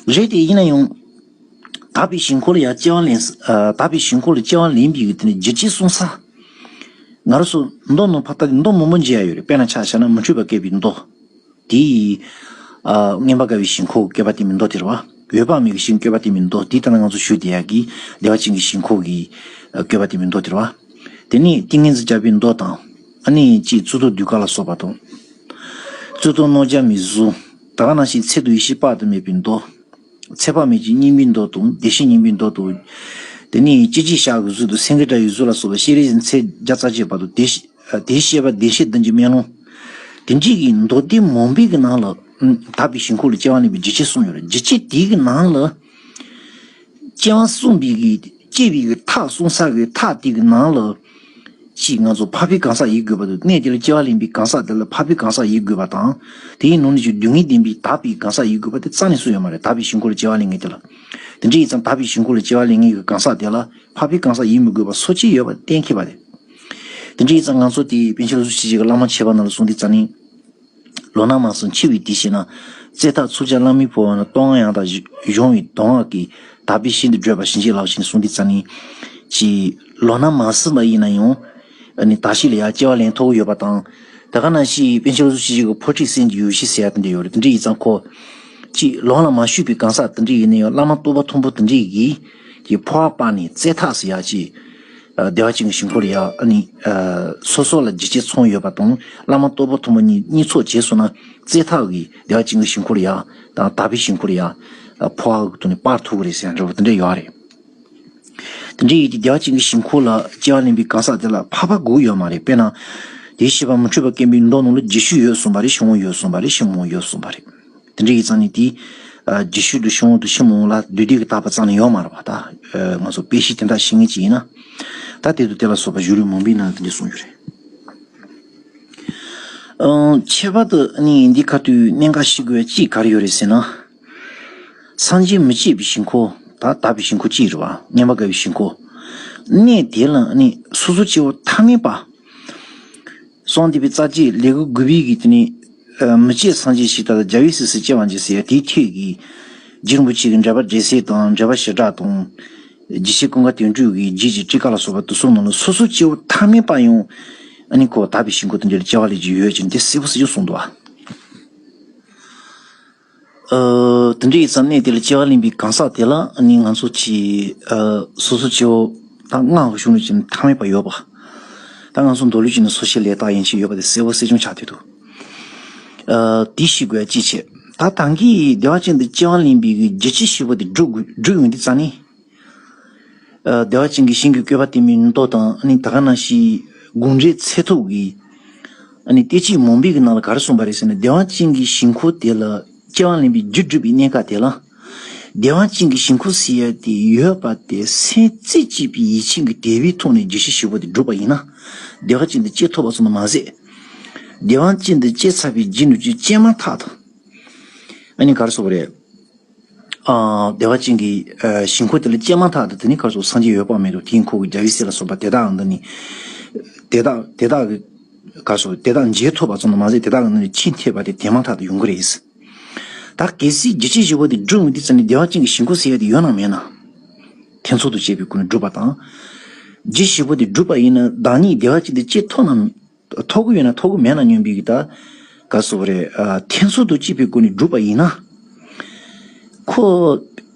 རེད་དེ་ཡིན་ན་ཡང་། དག་པའི་ཞིང་ཁམས་ལ་ཡང་སྐྱེ་བ་ལེན། ཨ། དག་པའི་ཞིང་ཁམས་ལ་སྐྱེ་བ་ལེན་པའི་གི་དེ་ནི་རྒྱུ་རྐྱེན་གསུངས་ས། ང་རང་ཚོ་མདོ་ནང་ཕར་ལྟ་དུས་མདོ་མང་པོ་མཇལ་ཡ་ཡོད་རེད། དཔེར་ན་ཆ་བཞག་ན་མུ་སྟེགས་པ་བསྐྱེད་པའི་མདོ། དེ་ཡི། ཨ། མངོན་པར་དགའ་བའི་ཞིང་ཁམས་བསྐྱེད་པ་དེ་མིན་མདོ་དེ་རེད་བ། འོད་དཔག་མེད་ཀྱི་ཞིང་བསྐྱེད་པ་དེ་མིན་མདོ། དེ་ལྟ་ན་ང་ཚོ་ཞུ་བསྡད་ཡ་གི་བདེ་བ་ཅན་གྱི་ཞིང་ཁམས་ཀྱི་བསྐྱེད་པ་དེ་མིན་མདོ་དེ་རེད་བ། དེ་ནས་ཏིང་ངེ་འཛིན་རྒྱས་པའི་མདོ་དང་། ཨ་ནི་ཅིག་གཙུག་ཏོར་ཟློས་གར་ལ་སོགས་པ་དང་། གཙུག་ཏོར་གནོད་སྦྱིན་མའི་གཟུངས། ད་ག་ནང་བཞིན་ཚད་དང་ཡེ་ཤེས་དཔག་ཏུ་མེད་པའི་མདོ། ཚེ་དཔག་མེད་ཀྱི་སྙིང་པོའི་མདོ་དང་བདེ་གཤེགས་སྙིང་པོའི་མདོ་དང་། དེ་ནས་སྤྱི་རྗེས་ཞབས་ཀྱི་གཟུངས་དང་སེང་གེ་སྒྲ་ཡི་གཟུངས་ལ་སོགས་པ་སྤྱན་རས་གཟིགས་མཚན་བརྒྱ་རྩ་གཅིག་པ་དང་། དེ་བཤད་པ་བདེ་གཤེགས་བདུན་གྱི་སྨོན་ལམ། དེ་འདྲའི་གི་མདོ་སྡེ་མང་པོའི་གི་ནང་ལ། ཨ། དག་པའི་ཞིང་ཁམས་ལ་སྐྱེ་བ་ལེན་པའི་རྒྱུ་རྐྱེན་གསུངས་ཡོད་རེད། རྒྱུ་རྐྱེན་དེའི་གི་ནང་ལ། སྐྱེ་བ་གསུངས་པའི་གི་སྐྱེ་བའི་གི་ཐབས་གསུངས་ས་གི་ཐབས་དེ་གི་ནང་ལ། ཅིག་ང་ཚོ་འཕགས་པའི་གང་ཟག་ཡིན་དགོས་པ་དང་། གནས་དེ་ལ་སྐྱེ་བ་ལེན་པའི་གང་ཟག་དེ་ལ་འཕགས་པའི་གང་ཟག་ཡིན་དགོས་པ་དང་། དེའི་ནང་ནས་ཀྱང་སྡུག་བསྔལ་བདེན་པའི་དག་པའི་གང་ཟག་ཡིན་དགོས་པ་དེ་རྩ་ནས་གསུངས་ཡོད་མ་རེད། དག་པའི་ཞིང་ཁམས་ལ་སྐྱེ་བ་ལེན་མཁན་དེ་ལ། དེ་འདྲ་ཡིན་ཙང་དག་པའི་ཞིང་ཁམས་ལ་སྐྱེ་བ་ལེན་མཁན་གྱི་གང་ཟག་དེ་ལ་འཕགས་པའི་གང་ཟག་ཡིན་མི་དགོས་པ་སོ་སྐྱེ་ཡོད་པ་གཏན་འཁེལ་བ་རེད། དེ་འདྲ་ཡིན་ཙང་ང་ཚོ་དེ་པཎ་ཆེན་བློ་བཟང་ཆོས་རྗེ་གི་བླ་མ་བྱས་པ་ནང་ལ་གསུངས་དུས་ཙ་ནི། ལོ་ན་མ་སུན་འཆི་བའི་དུས་ཤེས་ན། རྩེ་ཐག་ཚུགས་ཀྱང་བླ་མའི་བུ་བ་ན། གཏོང་བ་ཡང་དག་གཞོམ་པའི་གདུང་བ་གིས། དག་པའི་ཞིང་དུ་བགྲོད་པ་བྱིན་གྱིས་བརླབས་ཤིག་གསུངས་དུས་ཙ་ནི། ཅིག་ལོ་ན་མ་སུན་པ་ཡིན་ན་ཡང་། ཨ་ནི་དག་ཞིང་ལ་ཡང་སྐྱེ་བ་ལེན་ཐུབ་ཀྱི་ཡོད་པ་དང་། ད་ག་ནང་བཞིན་པཎ་ཆེན་བློ་བཟང་ཆོས་རྗེ་གི་ཕོ་ཁྲིད་སེམས་ཀྱི་ཡོ་བྱད་ཟེར་ཡ་དེ་འདྲ་ཡོད་རེད། དེ་འདྲ་ཡིན་ཙང་ཁོ། ཅིག་ལོ་ལ་མ་ཞུགས་པའི་གང་ཟག་དེ་འདྲ་ཡིན་ན་ཡང་བླ་མ་རྟོགས་པ་མཐོན་པོ་དེ་འདྲ་གིས། ཀྱི་འཕོ་བ་སྤངས་ནས་རྩེ་ཐག་ཟེར་ཡ་ཅིག་ཨ། བདེ་བ་ཅན་གྱི་ཞིང་ཁམས་ལ་ཡ། ཨ་ནི། ཨ། སོ་སོ་ལ་རྒྱུ་རྐྱེན་ཚང་ཡོད་པ་དང་བླ་མ་རྟོགས་པ་མཐོན་པོ་གཉིས་གཉིས་ཚོགས་བྱས་སོང་ན། རྩེ་ཐག་གིས་བདེ་བ་ཅན་གྱི་ཞིང་ཁམས་ལ་ཡ། དང་དག་པའི་ཞིང་ཁམས་ལ་ཡ། ཨ། འཕོ་བ་གི་ཐོག་ནས་སྤར་ཐུབ་ཀྱི་རེད་ཟེར་ཡ་འདྲ་བོ་དེ་འདྲ་ཡོད་རེད། དེ་འདྲ་ཡིན་དུས་བདེ་བ་ཅན་གྱི་ཞིང་ཁམས་ལ་སྐྱེ་བ་ལེན་པའི་གང་ཟག་དེ་ལ་འཕགས་པ་དགོས་ཡོད་མ་རེད། དཔེར་ན། དེའི་བཤད་པ་མུ་སྟེགས་པ་བསྐྱེད་པའི་མདོ་ནང་ལ་རྒྱུ་ཕྱི་ཡོད་གསུངས་པ་རེད། ཕྱི་མ་ཡོད་གསུངས་པ་རེད། ཕྱི་མ་ཡོད་གསུངས་པ་རེད། དེ་འདྲ་ཡིན་ཙང་ནི་དེ། ཨ། རྒྱུ་ཕྱི་དང་ཕྱི་མ་དང་ཕྱི་མ་ལ་བདུད་སྡེ་གི་དག་པ་རྩ་ནས་ཡོད་མ་རེད་པ། ད། ཨ། ང་ཚོ་དཔེ་གཞི་དེ་འདྲ་ཤེས་མཁན་ཅིག་ཡིན་ན། ད་དེ་དང་དེ་ལ་སོགས་པ་གཞུང་ལུགས་མང་པོའི་ནང་དེ་འདྲ་གསུངས་ཡོད་རེད། ཨང་། ཁྱད་པར་དུ་ནི་འདི་ཁ་ཐུག་གནད་འགག་ཤེས་དགོས་ཡ་གཅིག་ག་རེ་ཡོད་རེད་ཟེར་ན། སངས་རྒྱས་མི་མཇལ་བའི་ཞིང་ཁམས། ད་དག་པའི་ཞིང་ཁམས་གཅིག་རེད་བ། མངོན་པར་དགའ་བའི་ཞིང་ཁམས། གནས་དེ་ལ་ནི་སོ་སོ་སྐྱེ་བོ་ཐ་མལ་པ། གསང་སྡེ་པའི་རྩ་བརྒྱད་ལས་འགུལ་དགུ་པའི་གི་དེ་ནི། ཨ། མི་བསྐྱོད་སངས་རྒྱས་ཞིག་དང་རྒྱལ་བའི་སྲས་སུ་སྐྱེ་བར་འགྱུར་ཟེར་ཡ་དེའི་ཐད་ཀྱི། རྗེ་རིན་པོ་ཆེ་གི་འགྲེལ་པ་འགྲེལ་སེལ་དང་། འགྲེལ་པ་བྱེ་བྲག་དང་། རྒྱས་བཤད་ཀུན་དགའ་དོན་གྲུབ་ཀྱི་རྗེ་ཀྱི་ཊཱི་ཀ་ལ་སོགས་པ་དེ་ཚོ་ནང་ལ་སོ་སོ་སྐྱེ་བོ་ཐ་མལ་པ་ཡང་། ཨ་ནི་ཁོ་དག་པའི་ཞིང་ཁམས་དེ་འདྲ་ལ་སྐྱེ་བ་ལེན་རྒྱུ་ཡོད་ཅེས་དེ་གསལ་པོ་གསལ་རྐྱང་གསུངས་འདུག་ཨ། ཨ། དེ་འདྲ་ཡིན་ཙང་གནས་དེ་ལ་སྐྱེ་བ་ལེན་པའི་གང་ཟག་དེ་ལ་ནི་ང་ཚོ་གི། ཨ། སོ་སོ་སྐྱེ་བོ་དང་སྔགས་ཀྱི་གཞུང་ལུགས་ཀྱི་ཐ་མལ་པ་ཡོད་པ། ད་ང་ཚོ་མདོ་ལུགས་ཀྱི་ནི་སོ་སྐྱེ་ལས་དག་ཡན་ཆད་ཡོད་པ་དེ་གསལ་པོ་གསལ་རྐྱང་ཆགས་བསྡད་འདུག་ཨ། དེ་ཤེས་དགོས་ཡ་གཅིག་བྱས། ད་ད་གིན་བདེ་བ་ཅན་དུ་སྐྱེ་བ་ལེན་པའི་གི་རྒྱུ་རྐྱེན་བཞི་པོ་དེ་སྒྲུབ་དགོས། སྒྲུབ་ཡོང་དུས་ཙ་ནི། ཨ། བདེ་བ་ཅན་གྱི་ཞིང་གི་བཀོད་པ་དེ་མིན་མདོ་དང་། ཨ་ནི་ད་ག་ནང་བཞིན་དགོངས་འགྲེལ་ཚད་ཐུབ་ཀྱི། ཨ་ནི་བསྟན་བཅོས་མང་པོའི་གི་ནང་ལ་ག་རེ་གསུངས་པ་རེད་ཟེར་ན། བདེ་བ་ཅན་གྱི་ཞིང་ཁམས་དེ་ལ་སྐྱེ་བ་ལེན་པའི་རྒྱུ་སྒྲུབ་པའི་གནས་སྐབས་དེ་ལ། བདེ་བ་ཅན་གྱི་ཞིང་ཁམས་ཟེར་ཡ་དེ་ཡོད་པ་དེ་སེམས་རྩེ་གཅིག་པའི་ཡིད་ཆེས་ཀྱི་དད་པའི་ཐོག་ནས་རྒྱུ་རྐྱེན་བཞི་པོ་དེ་བསྒྲུབས་པ་ཡིན་ན། བདེ་བ་ཅན་དུ་སྐྱེ་ཐུབ་པ་ཙམ་དུ་མ་ཟད། བདེ་བ་ཅན་དུ་སྐྱེ་ཚར་བའི་རྗེས་ནས་ཀྱང་སྐྱེས་མ་ཐག་ཏུ། ཨ་ནི་ག་རེ་ཟེར་དགོས་རེད། ཨ། བདེ་བ་ཅན་གྱི། ཨ། ཞིང་ཁམས་དེ་ལ་སྐྱེས་མ་ཐག་ཏུ་དེ་ནི་ག་རེ་ཟེར། སངས་རྒྱས་འོད་དཔག་མེད་དང་དེའི་འཁོར་གྱི་རྒྱལ་བའི་སྲས་ལ་སོགས་པ་དེ་དག་འདི་ནི། དེ་དག་དེ་དག་གི། ག་རེ་ཟེར། དེ་དག་མཇལ་ཐུབ་པ་ཙམ་དུ་མ་ཟད། དེ་དག་གི་ནང་ནས་ཕྱིན་ཐེབས་པ་དེ་དེ་མ་ཐག་ཏུ་ཡོང་གི་རེད། ད་གལ་སྲིད་རྒྱུ་རྐྱེན་བཞི་པོ་དེ་བསྒྲུབས་ཡོང་དུས་ཙ་ནི་བདེ་བ་ཅན་གྱི་ཞིང་ཁམས་ཟེར་ཡ་དེ་ཡོད་ན་མེད་ན། ཐེ་ཚོམ་དང་བཅས་པའི་སྒོ་ནས་བསྒྲུབས་པ་དང་། རྒྱུ་བཞི་པོ་དེ་བསྒྲུབས་པ་ཡིན་ན་བདག་ཉིད་བདེ་བ་ཅན་དུ་སྐྱེ་ཐུབ་ན། ཐོབ་ཀྱི་ཡོད་ན་ཐོབ་ཀྱི་མེད་ན་སྙམ་པའི་གི་ད། ག་རེ་ཟེར་དགོས་རེད། ཨ། ཐེ་ཚོམ་དང་བཅས་པའི་སྒོ་ནས་བསྒྲུབས་པ་ཡིན་ན། ཁོ།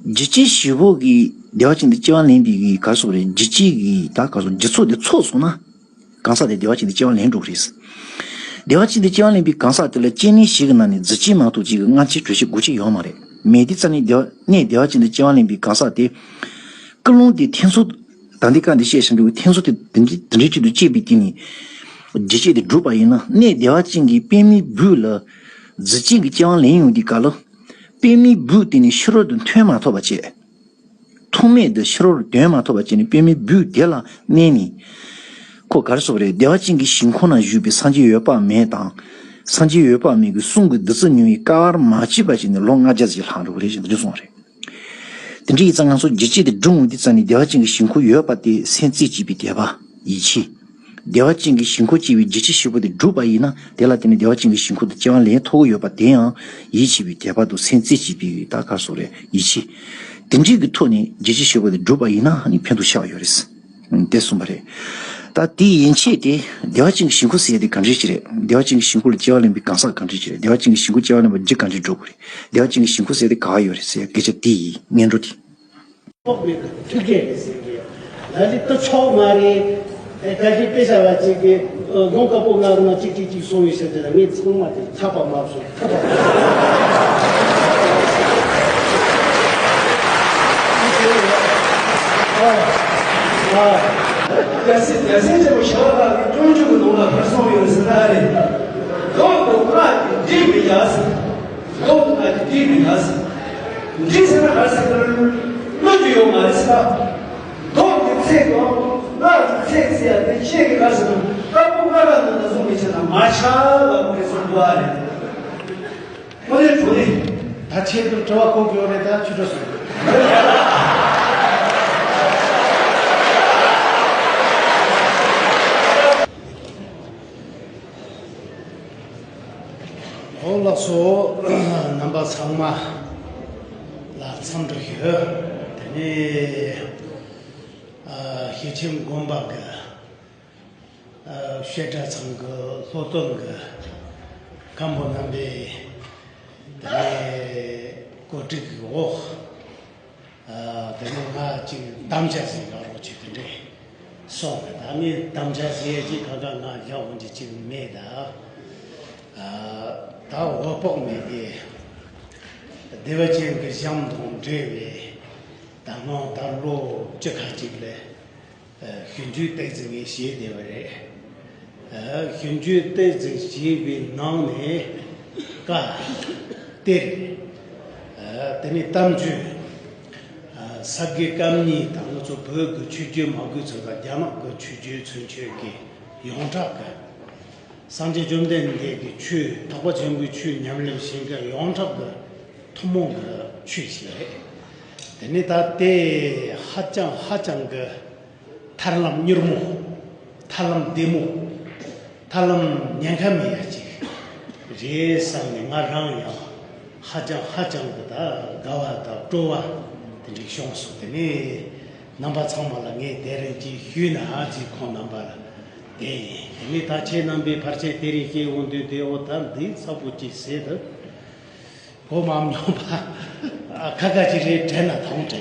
རྒྱུ་རྐྱེན་བཞི་པོ་གིས་བདེ་བ་ཅན་དུ་སྐྱེ་བ་ལེན་པའི་གི། ག་རེ་ཟེར་དགོས་རེད། རྒྱུ་རྐྱེན་གྱི་ད་ག་རེ་ཟེར། རྒྱུ་ཚོགས་དེ་ཚོགས་སོང་ན། གང་ཟག་དེ་བདེ་བ་ཅན་དུ་སྐྱེ་བ་ལེན་འགྲོ་གི་རེད། བདེ་བ་ཅན་དུ་སྐྱེ་བ་ལེན་པའི་གང་ཟག་དེ་ལ་སྐྱེ་གནས་བཞི་གི་ནང་ནས་རྫས་ཅན་མ་གཏོགས་གཅིག་གི་སྔ་ཕྱི་དྲོད་ཤེས་དགུ་ཅིག་ཡོད་མ་རེད། མེད་དུས་ཙ་ནི་བདེ་བ། གནས་བདེ་བ་ཅན་དུ་སྐྱེ་བ་ལེན་པའི་གང་ཟག་དེ། ཀུན་སློང་དེ་ཐེ་ཚོམ། ད་ལྟའི་སྐབས་འདི་བཤད་བཞིན་པའི་ཐེ་ཚོམ་དེ་དེ་འདྲའི་དེ་འདྲའི་ཆེད་དུ་བསྐྱེད་པའི་དེ་ནི། རྒྱུ་བསྐྱེད་དེ་བསྒྲུབས་པ་ཡིན་ན། གནས་བདེ་བ་ཅན་གྱི་པདྨའི་སྦུབས་ལ་རྫས་ཅན་གྱི་སྐྱེ་བ་ལེན་ཡོང་དུས་སྐབས་ལ། པདྨའི་སྦུབས་དེ་ནི་ཕྱི་རོལ་དུ་ཐོན་མ་ཐུབ་པ་བྱས། ཐུག་མེད་དུ་ཕྱི་རོལ་དོན་མ་ཐོབ་པ་བྱས་ནས་པདྨའི་སྦུབས་དེ་ལ་གནས་ནས། ཁོ་ག་རེ་ཟེར་བ་རེད། བདེ་བ་ཅན་གྱི་ཞིང་ཁམས་ན་བཞུགས་པའི་སངས་རྒྱས་འོད་དཔག་མེད་དང་། སངས་རྒྱས་འོད་དཔག་མེད་ཀྱི་གསུང་གི་བདུད་རྩི་མྱོང་བའི་སྐལ་བ་མ་མཆིས་པ་བྱས་ནས་ལོ་ལྔ་བརྒྱ་ཙམ་ལྷག་འགྲོ་གི་རེད་ཅེས་འདི་གསུངས་པ་རེད། དེ་འདྲའི་ཡིག་ཚང་ང་ཚོ་འཇིགས་བྱེད་དེ་སྒྲུང་འདི་རྩ་ནས་བདེ་བ་ཅན་གྱི་ཞིང་ཁམས་ཡོད་པ་དེ་སེམས་རྩེ་གཅིག་པའི་དད་པ་ཡིད་ཆེས། བདེ་བ་ཅན་གྱི་ཞིང་ཁམས་སྐྱེ་བའི་འཇིགས་བྱེད་བཞི་པོ་དེ་བསྒྲུབས་པ་ཡིན་ན་དེ་ལ་བརྟེན་ནས་བདེ་བ་ཅན་གྱི་ཞིང་ཁམས་དུ་སྐྱེ་བ་ལེན་ཐུབ་ཀྱི་ཡོད་པ་དེ་ཡང་ཡིད་ཆེས་པའི་དད་པ་དང་སེམས་རྩེ་གཅིག་པའི་ད་ག་རེ་ཟེར་རེད་ཡིད་ཆེས། དེ་འདྲའི་གི་ཐོག་ནས་འཇིགས་བྱེད་བཞི་པོ་དེ་བསྒྲུབས་པ་ཡིན་ན་ནི་ཕན་ཐོགས་ཆེ་བ་ཡོད་རེད། དེ་གསུངས་པ་རེད། ད་དེའི་ཡན་ཆད་དེ་བདེ་བ་ཅན་གྱི་ཞིང་ཁམས་ཟེར་ཡ་དེ་གང་འདྲ་ཞིག་རེད། བདེ་བ་ཅན་གྱི་ཞིང་ཁམས་ལ་སྐྱེ་བ་ལེན་པའི་གང་ཟག་གང་འདྲ་ཞིག་རེད། བདེ་བ་ཅན་གྱི་ཞིང་ཁམས་སྐྱེ་བ་ལེན་པར་རྒྱུ་གང་འདྲ་འགྲོ་དགོས་རེད། བདེ་བ་ཅན་གྱི་ཞིང་ཁམས་ཟེར་ཡ་དེ་ག་བ་ཡོད་རེད་ཟེར་ཡ་སྐད་ཆ་དེ་ཡིན་སྔོན་འགྲོ་དེ། ཐུགས་ཀྱི་ཐུགས་ཀྱི་རེད་ཟེར་གི། ད་ལི་ཏུ་ཆོག་མ་རེད། ད་ལི་དཔེ་ཆ་བ་ཅིག་གི་ལོང་དཀར་པོ་ང་རང་ཅིག་ཅིག་ཅིག་སོང་ཡོད་ཟེར་དེ་ལ་ངས་ཚང་མ་དེ་ཆགས་པ་མ་བཟོ་ཐུབ་པ། རྒྱལ་སྲས་རྒྱལ་སྲས་ཆེན་པོ་ཞི་བ་ལྷ་གི་སྤྱོད་འཇུག་གི་ནང་ལ་ཕར་གསུངས་ཡོད་ཟེར་ད་རེད། ལོང་དུ་ཁ་གི་འདྲིས་མི་ཡ་ཟེར། ལོང་དུ་ཁ་གི་འདྲིས་མི་ཡ་ཟེར། འདྲིས་ཟེར་ན་ག་ཟེར་གི་རེད། བློ་རྒྱུ་ཡོད་མ་རེད་ཟེར། ལོང་གི་ཚེ་གང་ང་གི་ཚེ་ཟེར་ཡ་དེ་ཤེས་ཀྱི་ག་ཟེར་ན་དཀར་པོ་ཀ་ར་ནང་ལ་བཟུང་མི་བྱེད་ན་མ་ཆགས་ལ་མི་གསུང་བ་རེད། ཁོ་ནས་བྲོ་ནས། ད་ཁྱེད་ཀྱི་དྲི་བ་གོ་དགོས་རེད། ད་ཆུ་དྲི་སོང་། འོ་ལགས་སོ། རྣམ་པ་ཚང་མ་ལ་འཚམས་འདྲི་ཞུ། དེ་ནས་ཨ་ཤེར་ཕྱིན་དགོན་པ་གི་ཨ་བཤད་གྲྭ་ཚང་གི་སློབ་སྟོན་གི་མཁན་པོ་རྣམ་པས་དེ་ནས་གོ་སྒྲིག་གི་འོག་ཨ་དེ་ནས་ང་ཅིག་དམ་བཅའ་ཟིན་ཡོད་རོགས་ཅིག་དེ་འདྲས་སོང་གི། ད་ངས་དམ་བཅའ་ཟིན་ཡས་ཅིག་གང་ག་ང་ཡག་པོ་འདི་ཅིག་མེད་ད། ཨ་ད་འོད་དཔག་མེད་ཀྱི་བདེ་བ་ཅན་གྱི་ཞིང་དང་འབྲེལ་བའི་ད་སྔོན་ད་ལོ་བཅུ་ཁ་ཅིག་ལས་ཨ་ཞིབ་འཇུག་ཏོག་ཙམ་ངས་བྱས་བསྡད་པ་རེད། ཞིབ་འཇུག་ཏོག་ཙམ་བྱས་པའི་ནང་ནས་བཀའ་གཏེར། དེ་ནས་གཏམ་རྒྱུད། ས་དགེ་བཀའ་རྙིང་དང་ང་ཚོ་བོད་ཀྱི་ཆོས་བརྒྱུད་མ་དགོས་ཚོད་དང་རྒྱ་ནག་གི་ཆོས་བརྒྱུད་ཚུན་ཆོད་ཀྱི་ཡོངས་གྲགས་ཀྱི་སངས་རྒྱས་བཅོམ་ལྡན་འདས་ཀྱི་ཆོས་ཐེག་པ་ཆེན་པོའི་ཆོས་ཉམས་ལེན་བྱེད་མཁན་ཡོངས་གྲགས་ཀྱི་ཐུན་མོང་གི་ཆོས་ཤིག་རེད། དེ་ནས་ད་དེ་ཧ་ཅང་ཧ་ཅང་གི་ཐར་ལམ་མྱུར་མོ། ཐར་ལམ་བདེ་མོ། ཐར་ལམ་ཉེན་ཁ་མེད་ཡ་ཅིག་རེད་བསམ་ནས་ང་རང་ཡང་ཧ་ཅང་ཧ་ཅང་གི་ད་དགའ་བ་དང་སྤྲོ་བ་དེ་འདྲ་བྱུང་སོང་། དེ་ནས་རྣམ་པ་ཚང་མ་ལ་ངས་དེ་རིང་ཅིག་ཞུས་ན་ཨ་ཅེ་ཁོང་རྣམ་པ་ལ་དེ་ཡིན། དེ་ནས་ད་ཁྱེད་རྣམ་པས་ཕལ་ཆེར་དེ་རིང་བཤད་འོང་དུས་དེ་འོ་ད་འདི་ཚ་པོ་ཅིག་ཟེར་དུས། གོ་མ་མྱོང་པ་ཁ་ཁ་ཅིག་རེད་དྲན་ན་ཐང་དྲན་གི།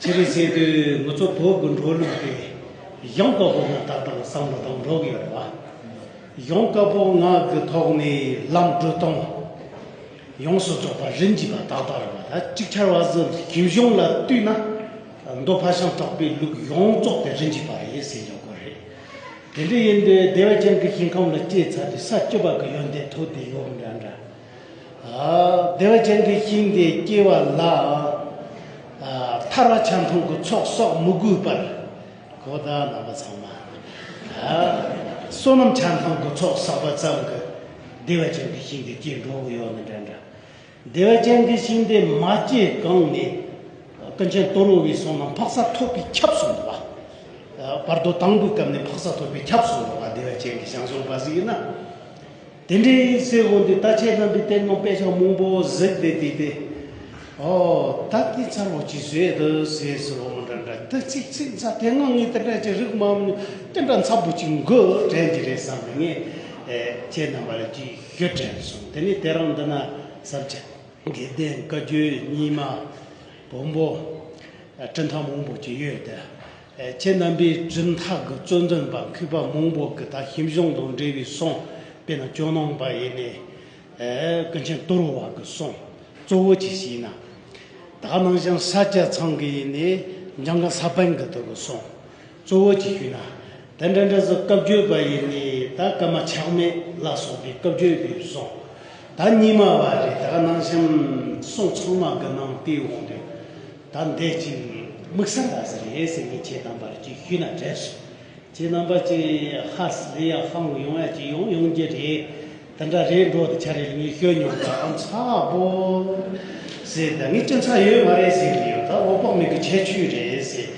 ཅི་རེད་ཟེར་དུས་ང་ཚོ་བོད་ཀྱི་འགྲོ་ལུགས་དེ་ཡང་དག་པོ་ང་ཏག་ཏག་བསམ་བློ་བཏང་འགྲོ་གི་ཡོད་རེད་བ། ཡང་དག་པོ་ང་གི་ཐོག་ནས་ལམ་འགྲོ་སྟངས་ཡོངས་སུ་རྫོགས་པ་རིན་གྱིས་པ་ཏག་ཏག་རེད་བ། ད་ཅིག་ཆར་བ་ཟིག་ཞིབ་གཞུང་ལ་བལྟས་ན་མདོ་ཕ་ཤང་གྲགས་པའི་ལུགས་ཡོངས་རྫོགས་དེ་རིན་གྱིས་པ་རེད་ཟེར་ཡོང་གི་རེད། དེ་འདྲ་ཡིན་དུས་བདེ་བ་ཅན་གྱི་ཞིང་ཁམས་ལ་སྐྱེས་ཚར་དུས་ས་བཅུ་པ་གི་ཡོན་ཏན་ཐོབ་བསྡད་ཡོད་འདྲ་འདྲ། ཨ་བདེ་བ་ཅན་གྱི་ཞིང་དེ་སྐྱེ་བ་ལ་ཨ་ཐར་པ་ཆ་མཐུན་གྱི་ཚོགས་བསགས་མི་དགོས་པར་གོ་ད་རྣམ་པ་ཚང་མ་ཨ་བསོད་ནམས་ཆ་མཐུན་གྱི་ཚོགས་བསགས་པ་ཙམ་གྱིས་བདེ་བ་ཅན་གྱི་ཞིང་དེ་སྐྱེ་འགྲོ་གི་ཡོད་ནི་འདྲ་འདྲ། བདེ་བ་ཅན་གྱི་ཞིང་དེ་མ་སྐྱེས་གོང་ནས་ཀུན་མཁྱེན་དོལ་པོ་པའི་གསུང་ན་འཕགས་ས་ཐོབ་པས་ཁྱབ་སོང་འདུག་བ། བར་དོ་དང་པོའི་སྐབས་ནས་འཕགས་ས་ཐོབ་པས་ཁྱབ་སོང་འདུག་བ། བདེ་བ་ཅན་གྱི་ཞིང་སྦྱོང་བ་ཟིག་ཡིན་ན། དེ་འདྲའི་ཟེར་འོང་དུས་ད་ཁྱེད་རྣམ་པས་དེ་ནང་དཔེ་ཆ་མང་པོ་གཟིགས་བསྡད་དེ་དེ། ཨོ་ད་དེ་ཚར་བ་ཅིག་བཟོས་འདུག་ཟེར་ཟེར་བ་མི་འདྲ་འདྲ་དེ་ཚིག་ཚིག་ཚ་དེ་སྔ་ངས་དེ་འདྲ་ཅིག་རིག་མ་མྱོང་། དེ་འདྲ་འཚབ་པོ་ཅིག་འགོད་དྲན་གྱི་རེད་བསམ་ནས་ངས་ཁྱེད་རྣམ་པ་ལ་ཅིག་ཞུ་དྲན་སོང་། དེ་ནས་དེ་རིང་འདི་ན་ས་སྐྱ་དགེ་ལྡན་བཀའ་བརྒྱུད་རྙིང་མ་བོན་པོ་གྲུབ་མཐའ་མང་པོ་ཅིག་ཡོད་དེ། ཁྱེད་རྣམ་པས་གྲུབ་མཐའ་གི་གཙོ་འཛིན་པ་མཁས་པ་མང་པོ་གི་ད་ཞིབ་གཞུང་དང་འབྲེལ་བའི་གསུང་དཔེར་ན་ཇོ་ནང་པ་ཡིན་ནས་ཀུན་མཁྱེན་དོལ་པོ་པ་གི་གསུང་གཙོ་བོ་ཅིག་བྱས་ན། ད་ག་ནང་བཞིན་ས་སྐྱ་ཚང་གི་ཡིན་ནས་འཇམ་མགོན་ས་པཎ་གི་དེ་གི་གསུང་གཙོ་བོ་ཅིག་ཞུས་ན། དེ་འདྲ་འདྲ་ཟིག་བཀའ་བརྒྱུད་པ་ཡིན་ནས་ད་བཀའ་མ་ཆགས་མེད་ལ་སོགས་པའི་བཀའ་བརྒྱུད་པའི་གསུང་། ད་རྙིང་མ་བ་རེད། ད་ག་ནང་བཞིན་གསུང་ཚང་མ་གི་ནང་བལྟས་འོང་དུས་ད་འདས་ཅིག་ དམིགས་བསལ་ལ་ཟེར་རེད་ཟེར། ངས་ཁྱེད་རྣམ་པར་ཅིག་ཞུས་ན་འགྲིག་སོང་། ཁྱེད་རྣམ་པ་ཅིག་ཧ་ལས་ཡ་ཧང་ཡོང་ཡ་ཅིག་ཡོང་ཡོང་གི་རེད། དེ་འདྲ་རེད་འགྲོ་དེ་ཆ་རེད། ངས་ཤོད་མྱོང་ད། ཨ་ཚ་བོ་ཟེར། ད་ངས་སྐྱོན་ཆ་ཡོད་མ་རེད་ཟེར་གི་ཡོད། ད་འོད་དཔག་མེད་ཀྱི་ཁྱད་ཆོས་རེད་ཟེར།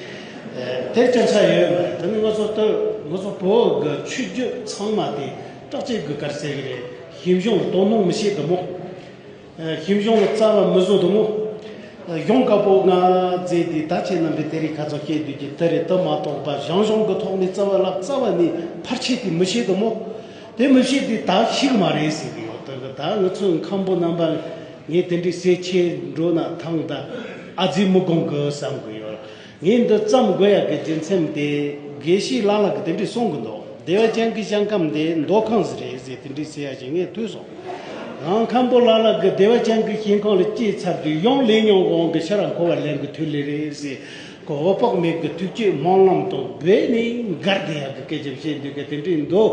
ཨ་དེར་སྐྱོན་ཆ་ཡོད་མ་རེད། ད་ནི་ང་ཚོ་ལྟ་ང་ཚོ་བོད་ཀྱི་ཆོས་བརྒྱུད་ཚང་མ་དེ་སྐྲག་བྱེད་ཀྱི་གར་ཟེར་གི་རེད། ཞིབ་འཇུག་ལ་དོ་སྣང་མི་བྱེད་དུ་མོ། ཨ་ཞིབ་འཇུག་ལ་རྩ་བ་མི་བཟོ་དུ་མོ། ཨ་གཞུང་བཀའ་པོད་ལྔ་མཛད་དེ། ད་ཁྱེད་རྣམ་པས་དེ་རིང་ཁ་ཚོ་སྐྱེས་དུས་ཀྱི་དེ་རེད། དུ་མ་གཏོགས་པ་ཞང་ཞུང་གི་ཐོག་ནས་རྩ་བ་ལ་རྩ་བ་ནས་ཕར་ཆེ་དེ་མི་བྱེད་དུ་མོ། དེ་མི་བྱེད་དེ་ད་ཤིག་མ་རེད་ཟེར་གི་ཡོད། ད་གི་ད་ང་ཚོའི་མཁན་པོ་རྣམ་པ་ངས་དེ་འདྲའི་ཟས་ཆེ་འགྲོ་ན་ཐང་ད་ཨ་ཙི་མི་དགོངས་གི་བསམ་གི་ཡོད། ངས་འདི་བརྩམས་དགོས་ཡག་གི་རྒྱུ་མཚན་དེ་དགེ་བཤེས་ལགས་ལགས་ཀྱིས་དེ་འདྲས་གསུང་གི་འདུག་བདེ་བ་ཅན་གྱི་ཞིང་ཁམས་དེ་མདོ་ཁམས་སུ་རེད་ཟེར། དེ་འདྲས་ཟེར་ཡག་ཅིག་ངས་ཐོས་སོང་། ང་མཁན་པོ་ལགས་ལགས་ཀྱིས་བདེ་བ་ཅན་གྱི་ཞིང་ཁམས་ལ་སྐྱེས་ཚར་དུས་ཡང་ལས་ཉོན་དབང་གིས་ཕྱིར་འཁོར་བ་ལེན་གྱི་དུས་ལས་རེད་ཟེར། ཁོ་འོད་དཔག་མེད་ཀྱི་ཐུགས་བསྐྱེད་སྨོན་ལམ་དང་སྦས་ནས་འགལ་བསྡད་ཡག་གི་སྐད་ཆ་བཤད་འདུག་གི། དེ་འདྲས་འདུག་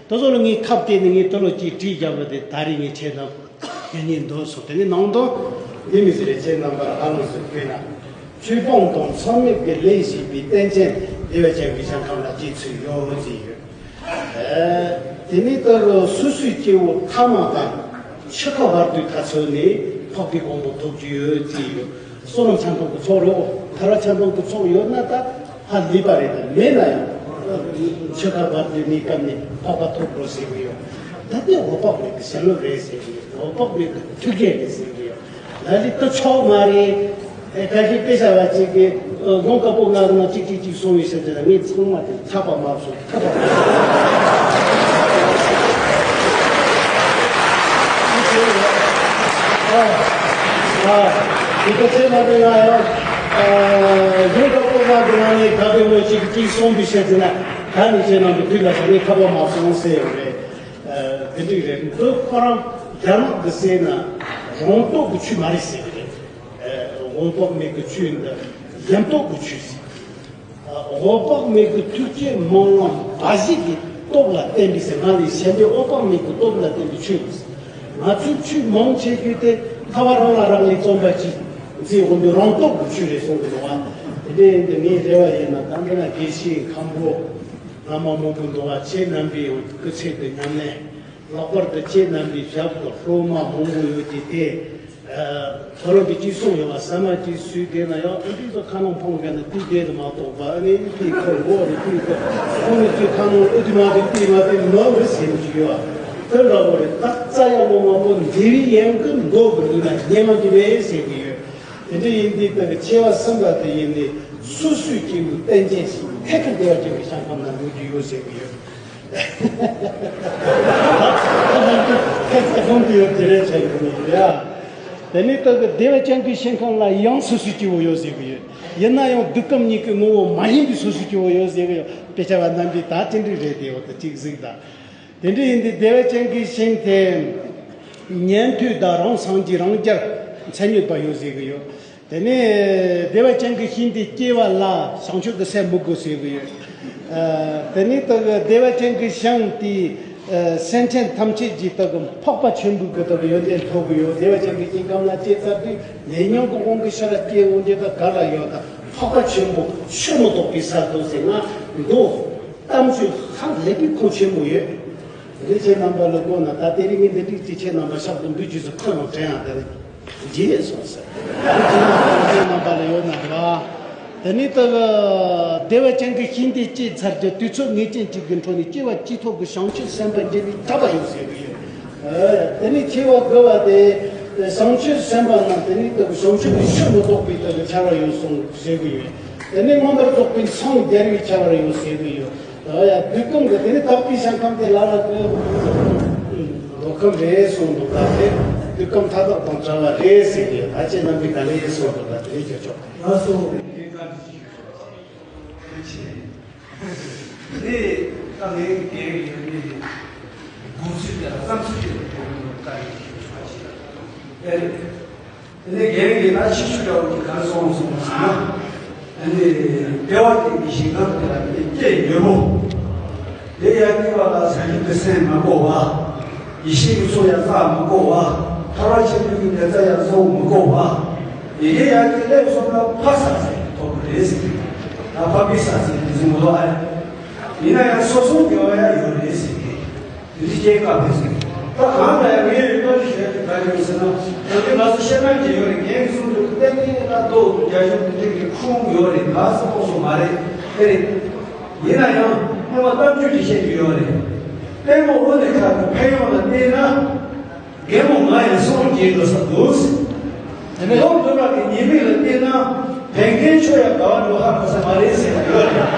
དེ་ཚོ་ལ་ངས་ཁ་གཏད་ནས་ངས་དེ་ལོ་གཅིག་བྲིས་བཞག་པ་དེ་ད་རེས་ངས་ཁྱེད་རྣམས་ཡང་སྙིང་འདོད་སོང་། དེ་ནི་ནང་དོན་འདི་མི་ཟེར་རེ་ཁྱེད་རྣམ་པར་ཧ་ལམ་སུ་བཀོད་ན། ཆོས་སྤོང་དང་མཚམས་མེད་ཀྱི་ལས་བྱེད་པའི་རྟེན་ཅན་བདེ་བ་ཅན་གྱི་ཞིང་ཁམས་ལ་སྐྱེས་ཚུལ་ཡོད་ཅེས་ཡོད། ཨ་དེ་ནི་ལྟར་སོ་སོའི་སྐྱེ་བོ་ཐ་མ་དང་འཆི་ཁ་བར་དུ་ཐ་ཚོད་ནས་འཕགས་པའི་གོ་འཕང་ཐོབ་རྒྱུ་ཡོད་ཅེས་ཡོད། བསོད་ནམས་ཆ་མཐུན་གྱི་ཚོགས་རེད། ཐར་པ་ཆ་མཐུན་གྱི་ཚོགས་ཡོད་ན་ད་ཧ་ལས་པ་རེད། ད་མེད་ན་ཡང་འཆི་ཁ་བར་དུ་གནས་སྐབས་ནས་འཕགས་པ་ཐོབ་དགོས་ཟེར་གྱི་ཡོད། ད་ལྟའི་འོད་དཔག་མེད་ཀྱི་བྱིན་རླབས་རེད་ཟེར་གྱི་ཡོད། འོད་དཔག་མེད་ཀྱི་ཐུགས་རྒྱལ་རེད་ཟེར་གྱི་ཡོད། ད་ལྟའི་ཏུ་ཆོག་མ་རེད། ཨེ་ཁ་ཤས་དཔེ་ཆ་བ་གཅིག་གིས་ཨ་དགོངས་དཀར་པོ་ང་རང་གཅིག་གཅིག་གཅིག་གསུང་བའི་ཕྱིར་དེ་ལ་ངས་ཚང་མ་དེ་ཐར་པ་མ་སོང་། ཐར་པ་མ་སོང་། ཨ་ཨ་དེ་ཁ་ཆེ་མ་རེད། ང་ཡང་ཨ་དགོངས་དཀར་པོ་ང་གི་ནང་ནས་ག་གེ་མོ་གཅིག་གཅིག་གསུང་བའི་ཕྱིར་དེ་ན་ད་ནི་ཁྱེད་རྣམས་ཀྱི་དུས་ལ་ས་ངས་ཐར་པ་མ་སོང་ཟེར་ཡོད་རེད། ཨ་དེ་འགྲིག་རེད། འདི་ཁོ་རང་རྒྱ་ནག་གི་ཟེར་ན་རང་རྟོགས་ཀྱི་ཆོས་མ་རེད་ཟེར་གྱི་རེད། ཨ་འོད་དཔག་མེད་ཀྱི་ཆོས་འདི་ཡིན་རྟོགས་ཀྱི་ཆོས་ཟེར། ཨ་འོད་དཔག་མེད་ཀྱི་ཐུགས་བསྐྱེད་སྨོན་ལམ་འབའ་ཞིག་གི་སྟོབས་ལ་བརྟེན་པའི་ཟེར། ང་ནི་གཞན་པའི་འོད་དཔག་མེད་ཀྱི་སྟོབས་ལ་བརྟེན་པའི་ཆོས་ཡིན་ཟེར། ང་ཚོའི་ཆོས་མང་ཆེ་ཤོས་དེ་ལྷ་བ་རང་ལ་རག་ལས་རྩོམ་པ་ཅིག་མཛད་འོང་དུས་རང་རྟོགས་ཀྱི་ཆོས་རེད་གསུང་གི་འདུག་བ། དེ་འདྲའི་འདི་ངའི་རེ་བ་ཡིན་ན་ད་འདི་ན་དགེ་བཤེས་མཁན་པོ་བླ་མ་མང་པོ་འདུག་བ། ཁྱེད་རྣམ་པའི་སྐུ་ཚེ་གི་ཉམས་ལེན། ལྷག་པར་དུ་ཁྱེད་རྣམ་པའི་ཞབས་ཀྱི་སློབ་མ་མང་པོ་ཡོད་ཀྱི་དེ། ཨ་ཁོ་རང་གིས་ཅིག་གསུངས་ཡོད་པ། ཟ་མ་ཅིག་ཟོས་བསྡད་ན་ཡང་ཨ་འདི་ཚོ་ཁ་ནང་འཕངས་ག་ན་དེ་བསྡད་དུ་མ་གཏོགས་པ། ཨ་ནི་དེ་ཁོ་མགོ་རེ་དེ་ཁོ་ཁོ་ནི་ཚོའི་ཁ་ནང་ཨ་དེ་མ་དེ་དེ་མ་དེ་མ་རེད་ཟེར་གྱི་ཡོད། དེ་འདྲ་བོ་རེད། ད་རྩ་ཡ་ལོ་མང་པོ་འདི་བའི་ཡན་གི་མདོ་གི་ལུས་ན་སྙན་མ་དེ་རེད་ཟེར་གྱི་ཡོད། དེ་འདྲ་ཡིན་དུས་ད་གི་ཆེ་བ་གསུམ་པ་དེ་ཡིན་ནི་སོ་སོའི་སྐྱེ་བོའི་རྟེན་ཅན་ཞིག་ཐད་ཀར་བདེ་བ་ཅན་གྱི་ཞིང་ཁམས་ན་འགྲོ་རྒྱུ་ཡོད་ཟེར་གྱི་ཡོད། ཁྱེད་ཚོ་ཁོང་དུ་ཡོད་དེ་རེད་བྱ་ཡོད་ནི་རེད་ཨ། དེ་ནས་ད་གི་བདེ་བ་ཅན་གྱི་ཞིང་ཁམས་ལ་ཡང་སོ་སོའི་སྐྱེ་བོ་ཡོད་ཟེར་གྱི་ཡོད། ཡིན་ན་ཡང་འདུག་གམ་གཉིས་ཀྱི་ངོ་བོ་མ་ཡིན་པའི་སོ་སོའི་སྐྱེ་བོ་ཡོད་ཟེར་གྱི་ཡོད། དཔེ་ཆ་བ་རྣམ་པས་ད་ཅི་འདྲ་རེད་དེ་འོ་ད་ཅིག་གཟིགས་དང་། དེ་འདྲ་ཡིན་དུས་བདེ་བ་ཅན་གྱི་ཞིང་དེ་ཉན་ཐོས་དང་རང་སངས་རྒྱས་རང་རྒྱལ་མཚན་ཉིད་པ་ཡོད་ཟེར་གྱི་ཡོད། དེ་ནས་བདེ་བ་ཅན་གྱི་ཞིང་དེ་སྐྱེ་བ་ལ་བྱང་ཆུབ་ཀྱི་སེམས་མི་དགོས་ཟེར་གྱི་ཡོད། ཨ་དེ་ནས་ད་གི་བདེ་བ་ཅན་གྱི་ཞིང་དེ་ཨ་སེམས་ཅན་ཐམས་ཅད་ཀྱི་ད་གི་འཕགས་པ་ཆེན་པོའི་གི་ད་གི་ཡོན་ཏན་ཐོབ་གི་ཡོད། བདེ་བ་ཅན་གྱི་ཞིང་ཁམས་ལ་སྐྱེས་ཚར་དུས་ལས་ཉོན་གྱི་དབང་གིས་ཤ་ར་སྐྱེ་འོང་རྒྱུ་ད་ག་ལ་ཡོད། ད་འཕགས་པ་ཆེན་པོ་ཆོས་མི་རྟོགས་པའི་ས་དོ་ཟེར་ང་འདུག་གཏམ་ཚུལ་ཧ་ལས་པའི་ཁུངས་ཆེན་པོ་ཡོད། འདི་ཁྱེད་རྣམ་པ་ལ་གོ་ན་ད་དེ་རིང་ངས་འདི་འགྲིག་ཅིག་ཁྱེད་རྣམ་པ་ཤག་ཏུ་འབུལ་རྒྱུ་སུ་ཁོ་ཡང་དྲན་ཡང་དེ་རིང་རྗེས་སོང་ཟེར། ཁྱེད་རྣམ་པ་ལ་ཡོད་ན་ར། དེ་ནས་ད་བདེ་བ་ཅན་གྱི་ཞིང་དེ་སྐྱེས་ཚར་རྗེས་དུས་ཚོད་ངེས་ཅན་གཅིག་གི་འཕྲོ་ནས་སྐྱེ་བ་གཅིག་ཐོག་གི་བྱང་ཆུབ་སེམས་དཔའ་འབྲེལ་བའི་གྲགས་པ་ཡོད་ཟེར་གི་ཡོད། དེ་ནས་ཆེ་བ་དགུ་བ་དེ་བྱང་ཆུབ་སེམས་དཔའ་རྣམས་དེ་ནས་ད་བྱང་ཆུབ་ཀྱི་ཆོས་མི་རྟོགས་པའི་ད་གི་ཆར་བ་ཡོད་གསུངས་ཟེར་གི་ཡོད། དེ་ནས་མངོན་པར་རྫོགས་པའི་འཚང་རྒྱ་བའི་ཆར་བ་ཡོད་ཟེར་གི་ཡོད། ཨ་ཡ་འདུལ་ཁམས་ཀྱི་དེ་ནི་དག་པའི་ཞིང་ཁམས་དེ་ལ་ལ་དུ་འགྲོ་ཁམས་རེད་གསུངས་འདུག་ད་དེ་འདུལ་ཁམས་མཐའ་དག་དང་བྲལ་བ་རེད་ཟེར་གི་ཡོད། ད་ཁྱེད་རྣམ་པས་ག་ལེ་གསུངས་འདུག་ད་དེ་ནས་ཁྱོད་ཆོག་ང་སོ་དེ་ད་ངའི་རྒན་ཡོད་མེད་དགོངས་ཚུལ་དེ་ལ་བསམ་ཚུལ་དེ་ལ་དགོངས་ནས་བཀའ་ཡིག་ཞུ་ཆོག་པ་ཞིག་ལ། དེ་ནས་རྒན་གྱིས་ན་ཕྱི་ཆོས་འདྲ་བོ་ཅིག་ག་རེ་གསུངས་སོང་ཟེར་ན། ཨ་ནི་བདེ་བ་ཅན་གྱི་ཞིང་ཁམས་དེ་ལ་ནི་སྐྱེ་ཉོན་མོངས། དེ་ཡང་སྐྱེ་བ་ལ་བྱང་ཆུབ་ཀྱི་སེམས་མི་དགོས་པ། ཡེ་ཤེས་ཀྱི་ཚོགས་ཡང་བསགས་མི་དགོས་པ། ཐར་པ་ཆེན་པོའི་གི་ནི་རྩ་ཡང་གསོག་མི་དགོས་པ། ཡི་གེ་ཡང་གི་ལེགས་སོང་ན་ཕ་ས་ཟེར། རེད་ཟེར། ད་ཕ་པི་ས་ཟེར་དེ་ཚོ་མི་འདུག་ཨ། ཡིན་ན་ཡང་སོ་སོ་དགེ་བ་ཡང་ཡོད་རེད་ཟེར་གི། དེ་འདྲ་སྐྱེས་དཀའ་བས་ཟེར། ད་གང་ལ་ཡང་ངའི་རིག་པ་ཞེས་དེ་ག་རེ་ཡོད་ཟེར་ན། ད་དེ་ང་ཚོ་བཤད་ན་ཅི་ཡོད་རེད། ངའི་གསུང་དུ་ཏན་ཏན་ད་རྡོ་རྒྱ་གཞུང་དེ་འདྲ་གི་ཁུངས་ཡོད་རེད། ག་ས་ཕོག་སོ་མ་རེད། ཨེ་རེད། ཡིན་ན་ཡང་སྔོན་མ་གཏམ་རྒྱུད་ཅིག་བཤད་རྒྱུ་ཡོད་རེད། ལྟད་མོ་དབུ་ནས་ཁ་གི་ཕན་ཡོན་ལ་བལྟས་ན། རྒན་མོ་ང་ཡི་སོང་རྒྱས་འགྲོ་ས་འདུག། དེ་ནས་ལོ་འདུ་བ་གི་ཉེས་དམིགས་ལ་བལྟས་ན། བན་རྒན་ཆོས་ཡ་ག་བ་འགྲོ་ཧ་གོ་ས་མ་རེད་ཟེར་ཡ་ཡོད་རེད།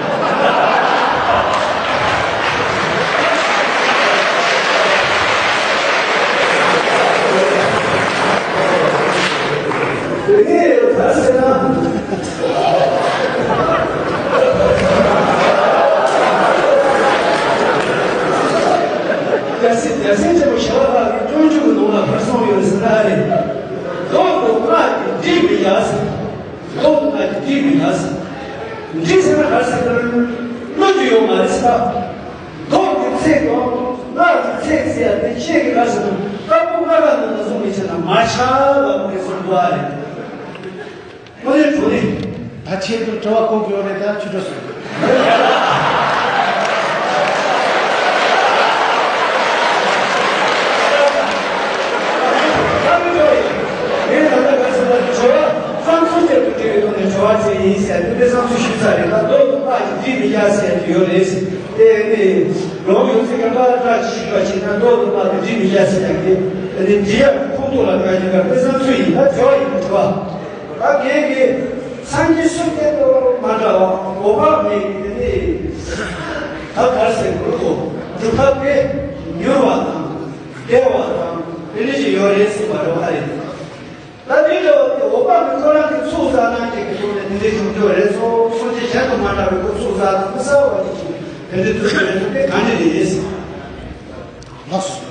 དེ་ནས་ག་རེ་ཟེར་ན། རྒྱལ་སྲས་རྒྱལ་སྲས་ཆེན་པོ་ཞི་བ་ལྷ་གི་སྤྱོད་འཇུག་གི་ནང་ལ་ག་རེ་གསུངས་ཡོད་ཟེར་ན་རེད། མདོ་དང་སྔགས་ཀྱི་སྒྲིབ་མི་ཡལ་ཟེར། མདོ་དང་སྔགས་ཀྱི་སྒྲིབ་མི་ཡལ་ཟེར། སྒྲིབ་ཟེར་ན་ག་རེ་ཟེར་ན་བློ་རྒྱུ་ཡོད་མ་རེད་ཟེར། མདོ་གི་ཚིག་དང་སྔགས་ཀྱི་ཚིག་ཟེར་ཡ་དེ་ཁྱེད་ཀྱི་ག་རེ་ཟེར་ན་དཀར་པོ་ལྔ་ཀ་ནང་ལ་བཟུང་མི་བྱེད་ན་མ་ཆགས་པ་མི་གསུང་དགོས་ཨ་རེད། ཁོ་ནའི་གྲོགས་ནི། ད་ཁྱེད་ཚོ་དྲི་བ་གོ་དགོས་རེད། ད་ཆུ་དྲོ་སོང་། ངས་ད་ལྟ་ག་ཟེར་ན་དྲི་བ་བསམ་ཚུལ་ཅན་དུ་དྲི་བའི་ཐོག་ནས་དྲི་བ་བྱས་ཡིན་ཟེར་དེ་འདྲའི་བསམ་ཚུལ་ཞུས་ཚར་རེད། ད་མདོ་དང་སྔགས་ཀྱི་སྒྲིབ་མི་ཡལ་ཟེར་གྱི་ཡོད་རེད། དེ་ནི་ལོང་ཡོད་ཚད་ཀྱང་ད་ལྟ་ཅི་ཞུས་པ་བྱས་ན་མདོ་དང་སྔགས་ཀྱི་སྒྲིབ་མི་ཡལ་ཟེར་ཡག་གི་དེ་ནི་འབྲི་ཡག་ཁོག་ཏུ་ལ་དགའ་ཞིང་དགའ་བའི་བསམ་ཚུལ་ཡིན། ད་དྲི་བ་ཡིན་དྲི་བ། ད་ངས་ཀྱི་སངས་རྒྱས་སུ་གཏན་དུ་མ་འདྲ་བ་འོད་དཔག་མེད་ཀྱི་དེ་ནི་ད་གར་སེང་གུ་རུ་གོ་སྒྲུབ་ཐབས་དེ་མྱུར་བ་དང་བདེ་བ་དང་དེ་འདྲ་ཞིག་ཡོད་རེད་གསུངས་པ་རེད་བ་རེད། ད་དེ་འདྲ་བ་དེ་འོད་དཔག་མེད་ཁོ་རང་གི་ཚོགས་བསགས་གནང་བྱེད་ཀྱི་ཐོག་ནས་དེ་འདྲའི་བྱུང་ཆོག་རེད་སོ། སངས་རྒྱས་གཞན་དུ་མ་འདྲ་བའི་ཁོ་ཚོགས་བསགས་དང་དམིགས་བསལ་བ་ཅིག་བྱུང་དེ་འདྲའི་དུས་སུ་རེད་དེ་གང་འདྲ་རེད། ལགས་སོ།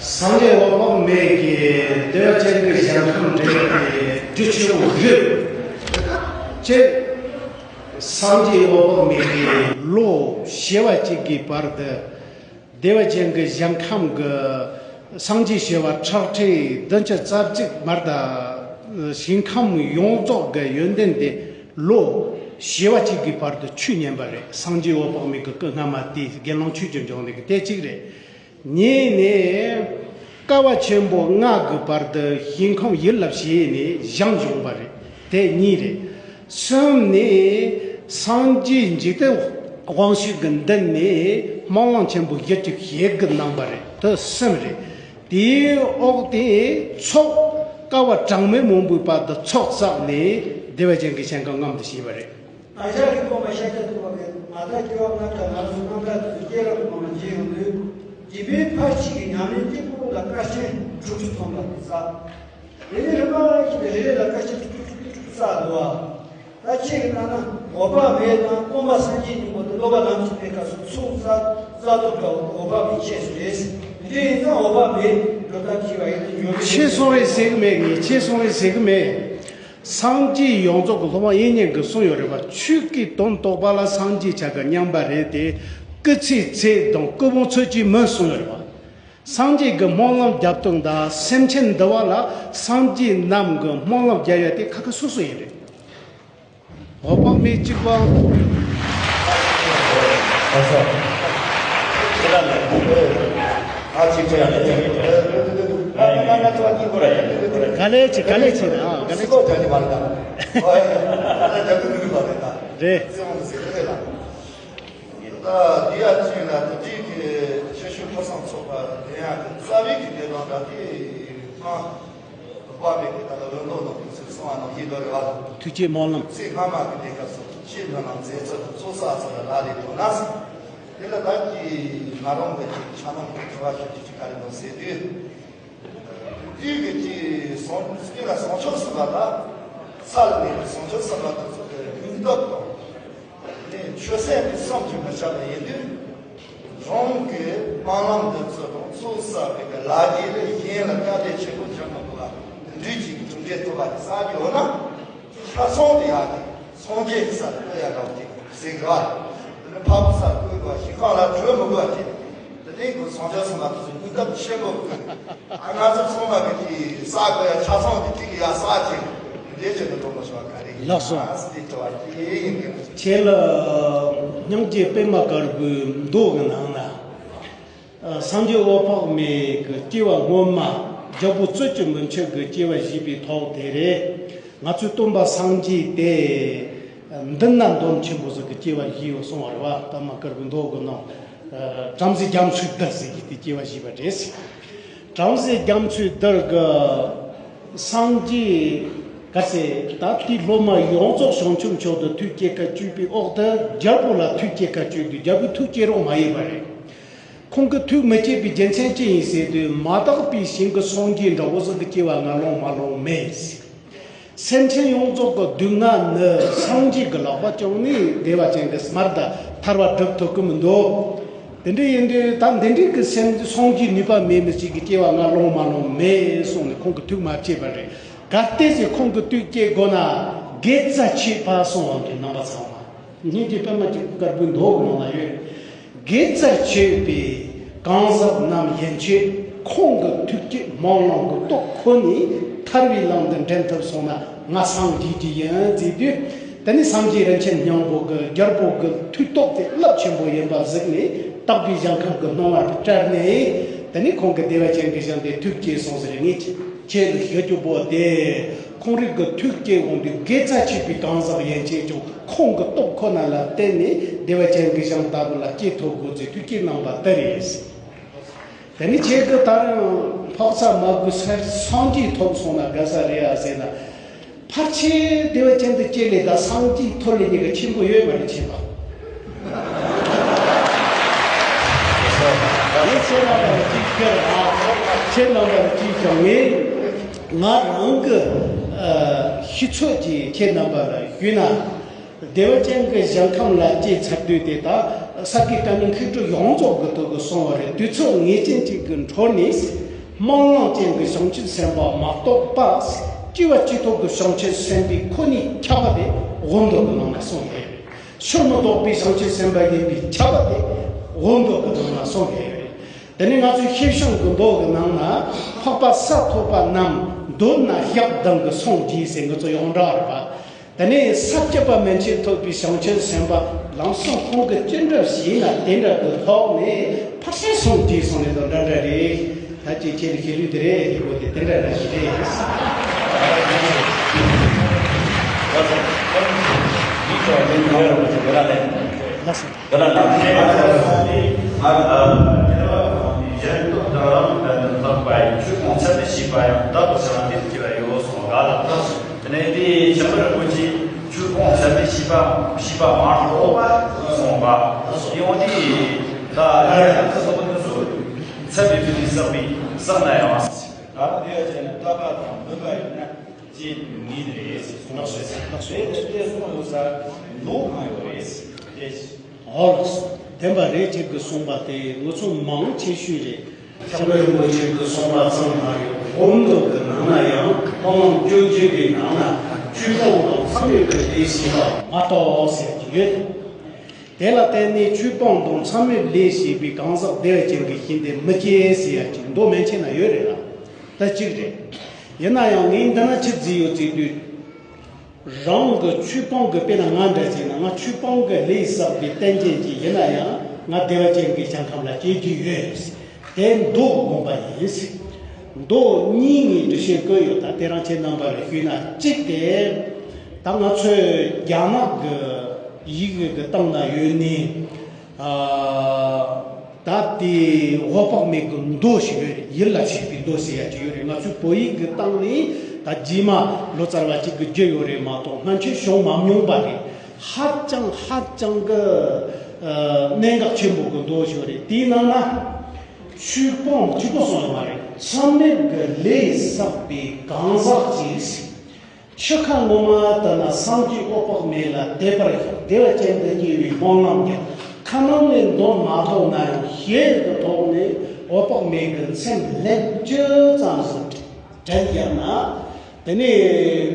སངས་རྒྱས་འོད་དཔག་མེད་ཀྱིས་བདེ་བ་ཅན་གྱི་ཞིང་ཁམས་འདྲེན་པའི་རྒྱུ་ཆེན་པོ་རེད། ཅེས། སངས་རྒྱས་འོད་དཔག་མེད་ཀྱིས་ལོ་བྱེ་བ་གཅིག་གི་བར་དུ་བདེ་བ་ཅན་གྱི་ཞིང་ཁམས་ཀྱི་སངས་རྒྱས་བྱེ་བ་ཁྲག་ཁྲིག་བདུན་ཅུ་རྩ་གཅིག་མར་དང་ཞིང་ཁམས་ཡོངས་རྫོགས་ཀྱི་ཡོན་ཏན་དེ་ལོ་བྱེ་བ་གཅིག་གི་བར་དུ་ཆོས་ཉན་པ་རེད། སངས་རྒྱས་འོད་དཔག་མེད་ཀྱི་སྐུ་སྔ་མ་དེ་དགེ་སློང་ཆོས་ཀྱི་འབྱུང་གནས་ཀྱི་དེ་གཅིག་རེད། གཉིས་ནས། བསྐལ་པ་ཆེན་པོ་ལྔ་གི་བར་དུ་ཞིང་ཁམས་ཡིད་ལ་བྱས་ནས་ཞིང་སྦྱོང་བ་རེད། དེ་གཉིས་རེད། གསུམ་ནས། སངས་རྒྱས་འཇིག་རྟེན་དབང་ཕྱུག་གི་མདུན་ནས་སྨོན་ལམ་ཆེན་པོ་བཞི་བཅུ་ཞེ་དགུ་གནང་བ་རེད། དེ་གསུམ་རེད། དེའི་འོག་དེ་ཚོགས་བསྐལ་པ་གྲངས་མེད་མང་པོའི་བར་དུ་ཚོགས་བསགས་ནས་བདེ་བ་ཅན་གྱི་ཞིང་ཁམས་མངོན་དུ་བྱས་པ་རེད། བདག་ཅག་གི་སྟོན་པ་ཤཱཀྱ་ཐུབ་པ་གིས་མ་དག་སྐྱེ་བ་ལྔ་དང་ང་ཚོ་རྣམ་དག་དེ་ཚོ་སྐྱེས་རབས་ཀྱི་ངོ་མ་མཇལ་ཡོང་དུས། སྦྱིན་པའི་ཕར་ཕྱིན་གྱི་ཉམས་ལེན་གཅིག་པུ་ལ་དཀའ་ཆེན་དྲུག་ཅུ་ཐམ་པ་དེ་བསགས། དེ་ནས་རིམ་པ་བཞིན་དུ་རེ་རེ་ལ་དཀའ་ཆེན་དྲུག་ཅུ་དྲུག་ཅུ་དྲུག་ཅུ་བསགས་འདུག་བ། ད་ཁྱེད་ཀྱིས་ལྟ་ན་འོད་དཔག་མེད་དང་སྟོན་པ་སངས་རྒྱས་སྙིང་པོ་དེ་སློབ་པ་ལམ་གྱི་གནས་སྐབས་སུ་ཚོགས་བསགས་བསགས་སྟོབས་འདྲ་བོ་འོད་དཔག་མེད་ཁྱེད་སུ་རེད། དེ་འདྲ་ཡིན་ཙང་འོད་དཔག་མེད་འགྲོ་སྟངས་ཀྱི་བ་ཡིན་ན་ཉོན་མོངས་ཁྱེད་སོང་རེད་ཟེར་གི་མེད། ངས་ཁྱེད་སོང་རེད་ཟེར་གི་མེད། སངས་རྒྱས་ཡོངས་རྫོགས་ཀྱི་སློབ་དཔོན་དབྱིག་གཉེན་གྱིས་གསུངས་ཡོད་རེད་པ། ཆོས་ཀྱི་དོན་རྟོགས་པ་ལ་སངས་རྒྱས་བྱ་དགའ་མཉམ་པ་རེད་དེ། སྐུ་ཚེའི་ཚད་དང་སྐུ་ཕུང་ཚད་ཀྱིས་མིན་གསུངས་ཡོད་རེད་པ། སངས་རྒྱས་ཀྱི་སྨོན་ལམ་རྒྱབ་སྟངས་དང་སེམས་ཅན་འདུལ་བ་ལ་སངས་རྒྱས་རྣམས་ཀྱི་སྨོན་ལམ་རྒྱབ་ཡ་དེ་ཁ་ཁ་སོ་སོ་ཡིན་རེད། འོད་དཔག་མེད་གཅིག་པ། ཨ་ས། ཁྱེད་རང་ལ་ཨ་ཅིག་ཅིག་ཡང་ལས་ཀྱང་ཡིན་ཏེ། ང་ང་ང་ཚོ་གཉིས་ཀོ་ར་ཡིན། ག་ལེ་ཆི་ག་ལེ་ཆི་ཨ་ག་ལེ་ཆི། སྲིད་པ་ཅན་གྱི་མ་རེད་ད། ཨོ་ཡ། ཨ་ད་ད་ཀུན་ཀུན་པ་རེད་ད། རེད། བརྩེ་བ་ཟེར་རེད་ལ། ད་འདི་ཡ་ཅིག་ལ་དེ་འདྲའི་གི་ཆེ་ཤོས་ཕོ་བསམ་ཚོགས་པ་དེ་ཡང་གི་རྩ་བའི་གི་གནས་སྟངས་ད་དེ་མ། དཔག་མེད་ཀྱི་ད་ལྟ་ལོ་ནོ་ནོ་གི་ཚུལ་སོང་བ་ནང་བཞིན་དོ་རེ་བ་དང་། ཐུགས་རྗེ་སྨོན་ལམ། ཚེ་སྔ་མ་གི་གནས་སྐབས་སུ་ཆེས་སྨོན་ལམ་མཛད་ཚུལ་དང་ཚོགས་བསགས་ཚུལ་ལ་ལ་ལས་དོ་ན། དེ་ལ་ད་ཀྱི་ང་རང་གི་ཅིག་ཆ་ནང་གི་དྲི་བ་ཞུ་རྒྱུ་ཅིག་ག་རེ་འདུག་ཟེར་དུས། དུས་ཀྱི་ཅིག་སོང་སྐྱེ་ལ་བྱང་ཆུབ་སེམས་དཔའ་དང་། ས་ལ་གནས་པའི་བྱང་ཆུབ་སེམས་དཔའ་དེ་ཚོ་གི་སྙིང་སྟོབས་དང་། ནས་ཆོས་སེམས་ཀྱི་བསམ་གྱིས་མི་ཁྱབ་པ་ཡིན་དུས། རང་གི་སྨོན་ལམ་འདི་ཚོ་དང་ཚོགས་བསགས་པའི་གི་ལ་རྒྱ་ལས་གཞན་ལ་སྐྱབས་གནས་ཆེན་པོ་འབྱུང་མི་དགོས་པ་འདི་འདྲའི་ཅིག་གྲུབ་འབྲས་ཐོབ་པ་དེ་བསགས་ཀྱི་ཡོད་ན། ཆ་ཚང་དུ་ཡག་གི་སངས་རྒྱས་ཀྱི་སར་བཀོད་ཡ་འདྲ་བོ་ཅིག་ཟེར་གི་རེད་བ། འདི་ནི་འཕགས་པའི་སར་བཀོད་དགོས་པ་ཞིག་གང་ལ་བྲོས་མི་དགོས་པ་ཅིག་འདི་ནི་ཁོ་སངས་རྒྱས་སོང་ན་དེ་ཚོ་སྙིང་སྟོབས་ཆེན་པོ་དགོས། ཨ་ང་ཚོ་ཚང་མ་གི་ཅིག་བསགས་དགོས་ཡ་ཆ་ཚང་དེ་གཅིག་གི་ཡ་བསགས་ཅིག་ལགས་སོ། ཁྱེད་ལ་སྙིང་རྗེ་པད་མ་དཀར་པོའི་མདོ་གི་ནང་ན། སངས་རྒྱས་འོད་དཔག་མེད་ཀྱི་སྐྱེ་བ་སྔོན་མ། རྒྱལ་པོ་རྩོད་ཀྱི་མི་ཆོད་ཀྱི་སྐྱེ་བ་བཞེས་པའི་ཐོག་དེ་རེད། ང་ཚོའི་སྟོན་པ་སངས་རྒྱས་དེ། མདུན་ན་འདོམ་ཆེན་པོ་ཟིག་གི་སྐྱེ་བ་བཞེས་ཡོད་གསུང་བ་རེད་བ། པད་མ་དཀར་པོའི་མདོ་གི་ནང་། བྲམ་ཟེ་རྒྱ་མཚོའི་བདུད་ཟེར་གྱི་དེ་སྐྱེ་བ་བཞེས་པ་རེད། བྲམ་ཟེ་རྒྱ་མཚོའི་བདུད་ཀྱི་སངས་རྒྱས་ག་ཚད་ད་དེའི་སློབ་མ་ཡོངས་རྫོགས་བྱང་ཆུབ་མཆོག་ཏུ་ཐུགས་བསྐྱེད་ཁ་གཅིག་པའི་འོག་ཏུ་རྒྱལ་པོ་ལ་ཐུགས་བསྐྱེད་ཁ་གཅིག་ཏུ་རྒྱལ་པོའི་ཐུགས་བསྐྱེད་རོགས་མ་ཡིན་པ་རེད། ཁོང་གི་ཐུགས་མི་བསྐྱེད་པའི་རྒྱུ་མཚན་ཅི་ཡིན་ཟེར་དུས། མ་དག་པའི་ཞིང་གི་སངས་རྒྱས་འདྲ་བོ་ཟིག་གི་སྐྱེ་བ་ང་ལོང་མ་ལོང་མེད། སེམས་ཅན་ཡོངས་རྫོགས་ཀྱི་སྡུག་བསྔལ་ནི་སངས་རྒྱས་ཀྱི་ལག་པ་བརྐྱངས་ནས་བདེ་བ་ཅན་གྱི་མར་དང་ཐར་པ་སྒྲུབ་ཐུབ་ཀྱི་མི་འདུག་དེ་འདྲ་ཡིན་དུས་ད་འདི་འདྲའི་གི་སེམས་སངས་རྒྱས་ནུས་པ་མེད་མི་ཞིག་གི་སྐྱེ་བ་ང་ལོང་མ་ལོང་མེད་གསུངས་ནས་ཁོང་གི་ཐུགས་མ་བསྐྱེད་པ་རེད། གལ་ཏེ་ཟེར་ཁོང་གི་ཐུགས་བསྐྱེད་དགོས་ན། དགེ་རྩ་བྱེད་པ་གསུངས་པ་འདི་རྣམ་པ་ཚང་མ། སྙིང་རྗེ་པད་མ་དཀར་པོའི་མདོ་གི་ནང་ལ་ཡོད། དགེ་རྩ་བྱེད་པའི་གང་ཟག་རྣམས་ཡན་ཆད་ཁོང་གི་ཐུགས་བསྐྱེད་སྨོན་ལམ་གྱི་སྟོབས་ཁོ་ནས་ཐར་པའི་ལམ་དུ་འདྲེན་ཐུབ་སོང་ན་ང་སངས་རྒྱས་ཀྱི་ཡིན་ཟེར་དུས། དེ་ནས་སངས་རྒྱས་རིན་ཆེན་སྙིང་པོ་གི་རྒྱལ་པོ་གི་མཐུ་སྟོབས་དེ་རླབས་ཆེན་པོ་ཡིན་པ་གཟིགས་ནས། དག་པའི་ཞིང་ཁམས་ཀྱི་སྣང་བ་སྤྲད་ནས། དེ་ནས་ཁོང་གི་བདེ་བ་ཅན་གྱི་ཞིང་དེ་ཐུགས་བསྐྱེད་སོང་ཟེར། ངས་ཁྱེད་ལ་ཞུ་རྒྱུ་པོ་དེ། ཁོང་རིགས་ཀྱི་ཐུགས་བསྐྱེད་འོང་དུས་དགེ་རྩ་བྱེད་པའི་གང་ཟག་ཡན་ཆད་ཀྱང་ཁོང་གི་སྟོབས་ཁོ་ན་ལ་བརྟེན་ནས་བདེ་བ་ཅན་གྱི་ཞིང་ལྟ་བུ་ལ་སྐྱེ་ཐུབ་དགོས་ཚུལ་ཐུགས་བསྐྱེད་གནང་བ་དེ་རེད། དེ་ནི་ཁྱེད་ཀྱི་ད་རུང་འཕགས་ས་མ་གུ་སར་སངས་རྒྱས་ཐོབ་སོང་ན་དགའ་ས་རེད་ཨ་ཟེར་ན། ཕལ་ཆེར་བདེ་བ་ཅན་དུ་སྐྱེ་ལས་ད་སངས་རྒྱས་ཐོབ་ལས་གཉིས་ཀ་ཆེན་པོ་ཡོད་མ་རེད་ཁྱེད་པ། ངས་ཁྱེད་རྣམ་པར་གཅིག་ཁྱེར་ཨ། ཁྱེད་རྣམ་པར་གཅིག་ཀྱང་ངས་ང་རང་གི་ཤེས་ཚོད་ཀྱིས་ཁྱེད་རྣམ་པར་ཞུས་ན། བདེ་བ་ཅན་གྱི་ཞིང་ཁམས་ལ་སྐྱེས་ཚར་དུས་དེ་དག་ས་དགེ་བཀའ་རྙིང་མཁས་གྲུབ་ཡོངས་རྫོགས་ཀྱི་ཐོག་གི་སོང་བ་རེད། དུས་ཚོད་ངེས་ཅན་ཅིག་གི་འཕྲོ་ནས་སྨོན་ལམ་ཅན་གྱི་བྱང་ཆུབ་སེམས་དཔའ་མ་གཏོགས་པ། སྐྱེ་བ་གཅིག་ཐོག་གི་བྱང་ཆུབ་སེམས་དཔའི་ཁོ་ནའི་ཁྱབ་པ་དེ་འོག་མདོ་གི་ནང་ན་གསུངས་ཡོད། ཕྱིར་མི་ལྡོག་པའི་བྱང་ཆུབ་སེམས་དཔའ་ཡིན་པའི་ཁྱབ་པ་དེ་འོག་མདོ་གི་ནང་ན་གསུངས་ཡོད། དེ་ནས་ང་ཚོའི་ཤེས་བྱ་གི་མདོ་གི་ནང་ན་འཕགས་པ་ས་ཐོབ་པ་རྣམས་མདོར་ན་ཞག་བདུན་གྱི་སངས་རྒྱས་ཟེར་ང་ཚོ་ཡོངས་གྲགས་རེད་པ། དེ་ནས་ས་བཅུ་པ་མན་ཆད་ཐོབ་པའི་བྱང་ཆུབ་སེམས་དཔའ་ལམ་སང་ཁོང་གི་ཅི་འདྲ་བྱས་ན་དེ་འདྲ་གི་ཐོག་ནས་ཕར་ཕྱིན་སངས་རྒྱས་སོང་ནས་དང་འདྲ་འདྲ་རེད། ད་ཅིག་ཁྱེད་ལ་ཤེས་རིག་དེ་རེད་དེ་གོ་དེ་དེ་འདྲ་འདྲ་ཞིག་རེད། ལགས་སོ། དེ་ལ་ནང་གི་ལས་ཀ་ཚོ་ཡང་དེ་ཨ་ཨ་དེ་ལ་ཁོང་གི་གཞན་སྟོབས་དང་རང་ལུགས་དང་དུ་འཕགས་པ་ཡི་ཆོས་སྤོང་ཚད་མེད་བྱིས་པ་ཡང་དག་པར་བྱ་བ་དེ་སྐྱེ་བ་ཡོད་གསུངས་པ་ལ། དེ་ནས་དེའི་ཁྱད་པར་དགོས་ཀྱི་ཆོས་སྤོང་ཚད་མེད་བྱིས་པ་བྱིས་པ་མ་གཏོགས་པ་གསུངས་པ། ཡང་དེ་ད་ཡང་དུ་སོགས་དུ་སོགས་ཚད་མེད་པའི་བསགས་པའི་བསགས་ན་ཡང་། ད་དེ་བ་ཅན་ནི་ལྟ་བ་དང་མུན་པ་ཡིན་ན། ཅེས་ངེས་རེད་ཟེར་གསུངས་པ་རེད། རེད་དེ་གསུངས་ཡོད་ས་ལོ་གང་ཡོད་རེད་ཟེར་ཏེ། ཨོ་ལགས་སོ། བདེན་པ་རེད། ཁྱེད་ཀྱིས་གསུངས་པ་དེ་ངོ་མཚར་མང་ཆེ་ཤོས་རེད། སྐྱབས་མགོན་རིན་པོ་ཆེ་གིས་གསུངས་པ་ཙམ་མ་ཡིན། འོག་མདོ་གི་ནང་ན་ཡང་སྨོན་ལམ་བཅོ་བརྒྱད་པའི་ནང་ན་ཆོས་སྤོང་དང་མཚམས་མེད་ཀྱི་ལས་བྱས་པ་མ་གཏོགས་ཟེར་གྱི་ཡོད། དེ་ལ་བརྟེན་ནས་ཆོས་སྤོང་དང་མཚམས་མེད་ལས་བྱས་པའི་གང་ཟག་བདེ་བ་ཅན་གྱི་ཞིང་དེ་མི་སྐྱེ་ཟེར་ཡ་ཅིག་མདོ་མན་ཆད་ན་ཡོད་རེད་ལ། ད་གཅིག་རེད། ཡིན་ན་ཡང་ངས་འདི་ན་ཆི་ཟིག་ཡོད་ཟེར་དུས། རང་གི་ཆོས་སྤོང་གི་དཔེར་ན་ང་འདྲ་བྱས་ན་ང་ཆོས་སྤོང་གི་ལས་བསགས་པའི་རྟེན་ཅན་ཅིག་ཡིན་ན་ཡང་ང་བདེ་བ་ཅན་གྱི་ཞིང་ཁམས་ལ་སྐྱེ་རྒྱུ་ཡོད། དེ་མདོ་གི་དགོངས་པ་ཡིན། མདོ་གཉིས་ངས་འགྲེལ་བཤད་བཀོད་ཡོད། ད་དེ་རང་ཁྱེད་རྣམ་པ་ལ་ཞུས་ན། གཅིག་དེ་ད་ང་ཚོའི་རྒྱ་ནག་གི་ཡི་གེ་གི་སྟེང་ན་ཡོད་ནི། ཨ། ད་དེ་འོད་དཔག་མེད་ཀྱི་མདོ་ཞིག་ཡོད་རེད། ཡིད་ལ་བྱེད་པའི་མདོ་ཟེར་ཡ་ཅིག་ཡོད་རེད། ང་ཚོའི་བོད་ཡིག་གི་སྟེང་ནས་ད་རྗེས་མ་ལོ་ཙཱ་བ་གཅིག་གིས་བསྒྱུར་ཡོད་རེད་མ་གཏོགས་སྔོན་ཆད་བྱུང་མ་མྱོང་པ་རེད། ཧ་ཅང་ཧ་ཅང་གི་ཨ་གནད་འགག་ཆེན་པོ་གི་མདོ་ཞིག་རེད། དེའི་ནང་ན་ཆོས་སྤོང་གཅིག་པོ་སོང་ཡོད་མ་རེད། མཚམས་མེད་ཀྱི་ལས་བསགས་པའི་གང་ཟག་ཅིག་འཆི་ཁ་ངོ་མ་ལྟར་ན་སངས་རྒྱས་འོད་དཔག་མེད་ལ་དད་པར་བདེ་བ་ཅན་དུ་སྐྱེ་བའི་སྨོན་ལམ་ཀྱང་ཁ་ནང་ནས་འདོན་མ་ཐུབ་ན་ཡང་ཞལ་གྱི་ཐོག་ནས་འོད་དཔག་མེད་ཀྱི་མཚན་ལན་བཅུ་ཙམ་ཞིག་དྲན་བརྒྱབ་ན། དེ་ནས་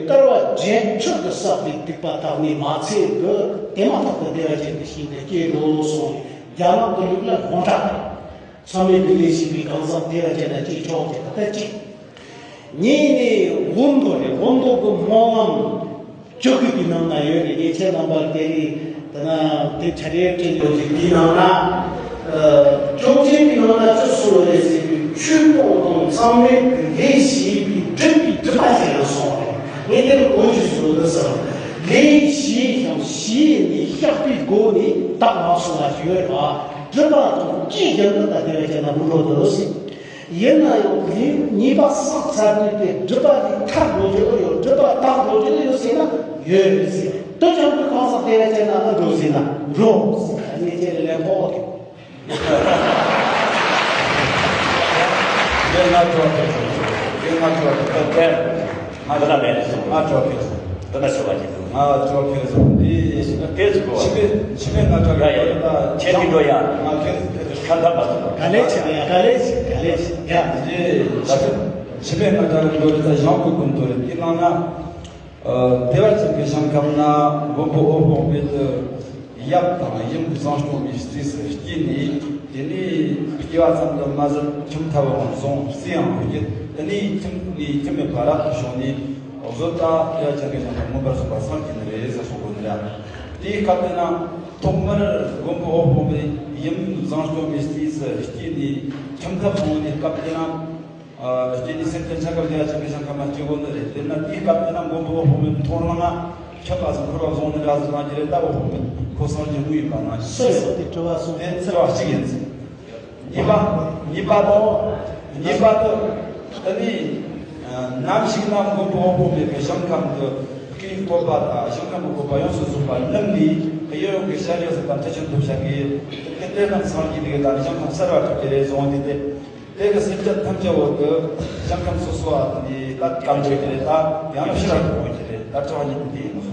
བསྐལ་པ་བརྒྱད་ཁྲི་གི་བསགས་པའི་སྡིག་པ་དག་ནས་མ་ཚད་ཀྱི་དེ་མ་ཐག་ཏུ་བདེ་བ་ཅན་གྱི་ཞིང་དུ་སྐྱེ་རོ་གསུངས་ནས་རྒྱ་ནག་གི་ལུགས་ལ་དགོངས་དག་དང་། མཚམས་མེད་དུ་ལས་བྱས་པའི་གང་ཟག་བདེ་བ་ཅན་ལ་སྐྱེ་ཆོག་ཅེས་ད་ལྟ་གཅིག་ངས་ནི་དབང་དུ་རེད། དབང་དུ་གི་སྨོན་ལམ་བཅུ་གི་དེའི་ནང་ན་ཡོད་རེད། ངས་ཁྱེད་རྣམ་པར་དེ་རིང་དེ་ན་དེ་ཆ་རེ་སྤྲད་ཡོད་ཅིག་དེའི་ནང་ན། ཨ། བཅོ་བརྒྱད་པའི་ནང་ན་ཅི་གསུངས་རེད་ཟེར་དུས། ཆོས་སྤོང་དང་མཚམས་མེད་ཀྱི་ལས་བྱས་པའི་སྒྲིབ་པའི་སྒྲིབ་པ་ཟེར་ཡང་གསུངས་རེད། ངས་དེ་ལ་གོ་རྒྱུ་ཞིག་འདུག་ཟེར། ལས་བྱས་ཀྱང་བྱས་ནས་བཤགས་པའི་སྒོ་ནས་དག་མ་སོང་བ་ཞིག་ཡོད་རེད་བ། སྒྲིབ་པ་དང་སྐྱེས་ཀྱང་ད་དེ་བས་ཀྱང་ན་མི་འགྲོ་འདུག་ཟེར། ཡིན་ན་ཡང་ལས་ཉེས་པ་བསགས་ཚར་དུས་དེ་སྒྲིབ་པ་དེ་ཐར་འགྲོ་རྒྱུ་ཡོད། སྒྲིབ་པ་དག་འགྲོ་རྒྱུ་ཡོད་ཟེར་ན་ཡོད་ཟེར། དེ་ཀྱང་དུས་གང་ཟག་དེ་བས་ཀྱང་ན་ཨ་འགྲོ་ཟེར་ན་འགྲོ་ཟེར། ཨ་ནི་ཁྱེད་ལས་ཕོག་གི་དེ་ང་ཚོ་དེ་ང་ཚོ་དེ་ང་ལ་ལན་སོང་། ང་ཅོག་ཁེལ་སོང་། ད་ལྟ་ཞུ་བ་ཅིག་འདུག་ང་ཅོག་ཁེལ་སོང་། འདི་ཕེ་སི་བུག་ཕྱི་པའི་ཕྱི་པའི་ང་ཅོག་ཡ་ཡ་ཡ། ཁྱེད་ཀྱི་འགྲོ་ཡ། ང་ཁེལ་སོང་། ཁ་ཁ་མ་སོང་། ག་ལེ་ཆེ་ཡ། ག་ལེ་ཆེ། ག་ལེ་ཆེ་ཡ། འདི་ཕྱི་པའི་ང་ཅོག་འགྲོ་རེད། ད་ཞང་ཁུ་ཀུན་ཏུ་རེད། འདི་ནང་ན། ཨ། བདེ་བ་ཅན་གྱི་ཞིང་ཁམས་ན་མགོན་པོ་འོད་དཔག་མེད་དུ་ཡབ་དང་ཡུམ་གྱི་བཟང་སྐྱོང་བའི་རྩིས་སུ་སྐྱེས་ནས། དེ་ནས་སྐྱེ་བ་ཙམ་དུ་མ་ཟད། ཁྱིམ་ཐབ་འོག་བཟུང་། རྩིའང་བགྱིས། དེ་ནས་ཁྱིམ་ནས་ཁྱིམ་མེད་པ་རབ་ཏུ་བྱུང་ནས། གཟོད་ད་བདེ་བ་ཅན་གྱི་ཞིང་ཁམས་མངོན་པར་རྫོགས་པར་སངས་རྒྱས་ནི་རེད་ཟེར་གསུངས་པ་འདྲ། དེའི་སྐབས་དེ་ན་ཐོག་མར་མགོན་པོ་འོད་དཔག་མེད་ཡུམ་བཟང་སྐྱོང་བའི་རྩིས་སུ་སྐྱེས་ནས་ཁྱིམ་ཐབ་བཟུང་བའི་སྐབས་དེ་ན། ཨ། སྐྱེ་དུས་སེམས་ཅན་ཆ་སྐབས་བདེ་བ་ཅན་གྱི་ཞིང་ཁམས་ན་སྐྱེ་དགོས་ནི་རེད། དེས་ན་དེའི་སྐབས་དེ་ན་མགོན་པོ་འོད་དཔག་མེད་མཐོང་སྣང་ན་ཁྱབ་པ་ཟིག་འཁོར་བ་བཟུང་ནི་འདྲ་ཟིག་གནང་རྒྱུ་རེད། ད་འོད་དཔག་མེད་ཁོ་སངས་རྒྱས་དངོས་ཡིན་པ་ན། སུ་རེད་ཟེར་དེ་དྲི་བ་གསུངས། དེ་ཚེ་བ་གཅིག་ཡིན་ཟེར། གཉིས་པ། གཉིས་པ་དང་། གཉིས་པ་དུ། དེ་ནས་ནམ་ཞིག་ན་མགོན་པོ་འོད་དཔག་མེད་ཀྱི་ཞིང་ཁམས་དུ་སྐུའི་བཀོད་པ་དང་ཞིང་ཁམས་ཀྱི་བཀོད་པ་ཡོངས་སུ་རྫོགས་པ་བསྣམས་ནས། གཡས་གཡོན་གྱི་ཤཱཀྱ་ཟས་དང་ཐེག་ཆེན་ཐོབ་བྱ་གི་དེ་དེ་རྣམས་སངས་རྒྱས་དེ་ག་དང་ཞིང་ཁམས་གསར་བ་ཐོབ་ཀྱི་རེད་གསུངས་ཏེ། དེ། དེ་གི་སེམས་ཅན་ཐམས་ཅད་འོག་གི་ཞིང་ཁམས་སོ་སོ་བ་དེ་ད་གང་བྱེད་ཀྱི་རེད། ད་ཡང་ན་ཕྱི་ར་འགྲོ་དགོས་ཀྱི་རེད། ད་དྲི་བ་གཉིས་དེ་ཡིན་ནོ།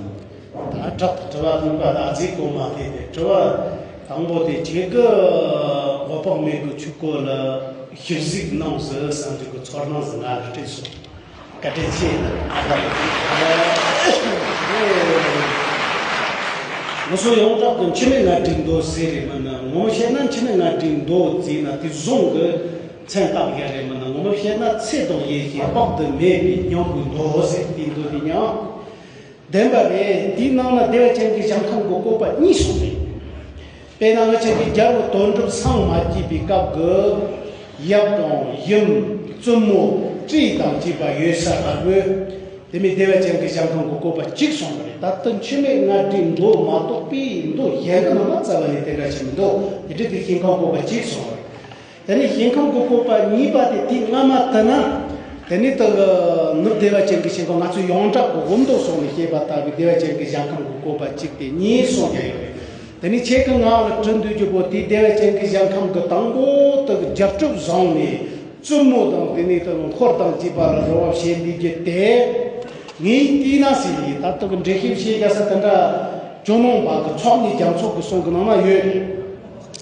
ད་དྲག་ཏུ་དྲི་བ་གཉིས་པ་ད་ཚིག་གོང་མ་དེ་རེད། དྲི་བ་དང་པོ་དེ་ཁྱེད་ཀྱི་འོད་དཔག་མེད་ཀྱི་ཆོས་སྐོར་ལ་ཞིབ་གཟིགས་གནང་ཟེར་བསམ་གྱི་གི་ཚོར་སྣང་ཟེར་ང་ལ་སྤྲད་སོང་། བཀའ་དྲིན་ཆེ་ཡིན། ཨ་ད་ང་ཚོ་ཡོངས་གྲགས་ཀྱི་འཆི་མེད་ལྔ་སྒྲིག་མདོ་ཟེར་རེད་མིན་ན། ངོ་མ་བཤད་ན་འཆི་མེད་ལྔ་སྒྲིག་མདོ་བརྩིས་ན་དེ་བཟུང་གི་མཚན་བཏགས་ཡ་རེད་མིན་ན། ངོ་མ་བཤད་ན་ཚེ་དང་ཡེ་ཤེས་དཔག་ཏུ་མེད་པའི་སྙིང་པོའི་མདོ་ཟེར། དེའི་མདོ་དེ་ཡང་བདེན་པ་རེད། དེའི་ནང་ན་བདེ་བ་ཅན་གྱི་ཞིང་ཁམས་ཀྱི་བཀོད་པ་གཉིས་གསུངས་རེད། དཔེར་ན་ང་ཆེན་པོའི་རྒྱལ་པོ་དོན་གྲུབ་སངས་མ་རྒྱས་པའི་སྐབས་ཀྱི་ཡབ་དང་ཡུམ། བཙུན་མོ་སྤྲེའུ་དང་བཅས་པ་ཡོད་ས་ལྟ་བུ། དེ་མིན་བདེ་བ་ཅན་གྱི་ཞིང་ཁམས་ཀྱི་བཀོད་པ་གཅིག་གསུངས་པ་རེད། ད་ལྟ་འཆི་མེད་ལྔ་སྒྲིག་མདོ་མ་གཏོགས་པའི་མདོ་གཞན་གྱི་ནང་ན་རྩ་བ་ནས་དེ་འདྲ་ཞིག་མི་འདུག་དེ་འདྲ་དེ་ཞིང་ཁམས་བཀོད་པ་གཅིག་གསུངས་པ་རེད། དེ་ནས་ཞིང་ཁམས་ཀྱི་བཀོད་པ་གཉིས་པ་དེ་དེ་སྔ་མ་དེ་ན། དེ་ནས་དེ་གི་ནུབ་བདེ་བ་ཅན་གྱི་ཞིང་ཁམས། ང་ཚོས་ཡོངས་གྲགས་ཀྱི་འོ་མདོ་སོགས་ནས་བཤད་པ་ལྟ་བུའི་བདེ་བ་ཅན་གྱི་ཞིང་ཁམས་ཀྱི་བཀོད་པ་གཅིག་དེ་གཉིས་གསུངས་ཀྱང་ཡོད་རེད། དེ་ནས་ཁྱེད་ཀྱི་ངག་ལ་དྲི་འདོད་རྒྱུ་པོ་དེ་བདེ་བ་ཅན་གྱི་ཞིང་ཁམས་ཀྱི་དང་པོ་དེ་གི་རྒྱལ་སྲིད་བཟུང་ནས་བཙུན་མོ་དང་དེ་ནས་དེ་གི་འཁོར་དང་བཅས་པ་ལ་རོལ་བ་བྱེད་འདོད་རྒྱུ་དེ། ངས་བལྟས་ན་ཟེར་ཡིན། ད་ལྟ་གི་འགྲེལ་བཤད་བྱེད་རྒྱ་ས་དེ་འདྲ་ཇོ་ནང་པ་གི་ཚོགས་གཉིས་རྒྱ་མཚོ་གི་གསུང་གི་ནང་ན་ཡོད་རེད།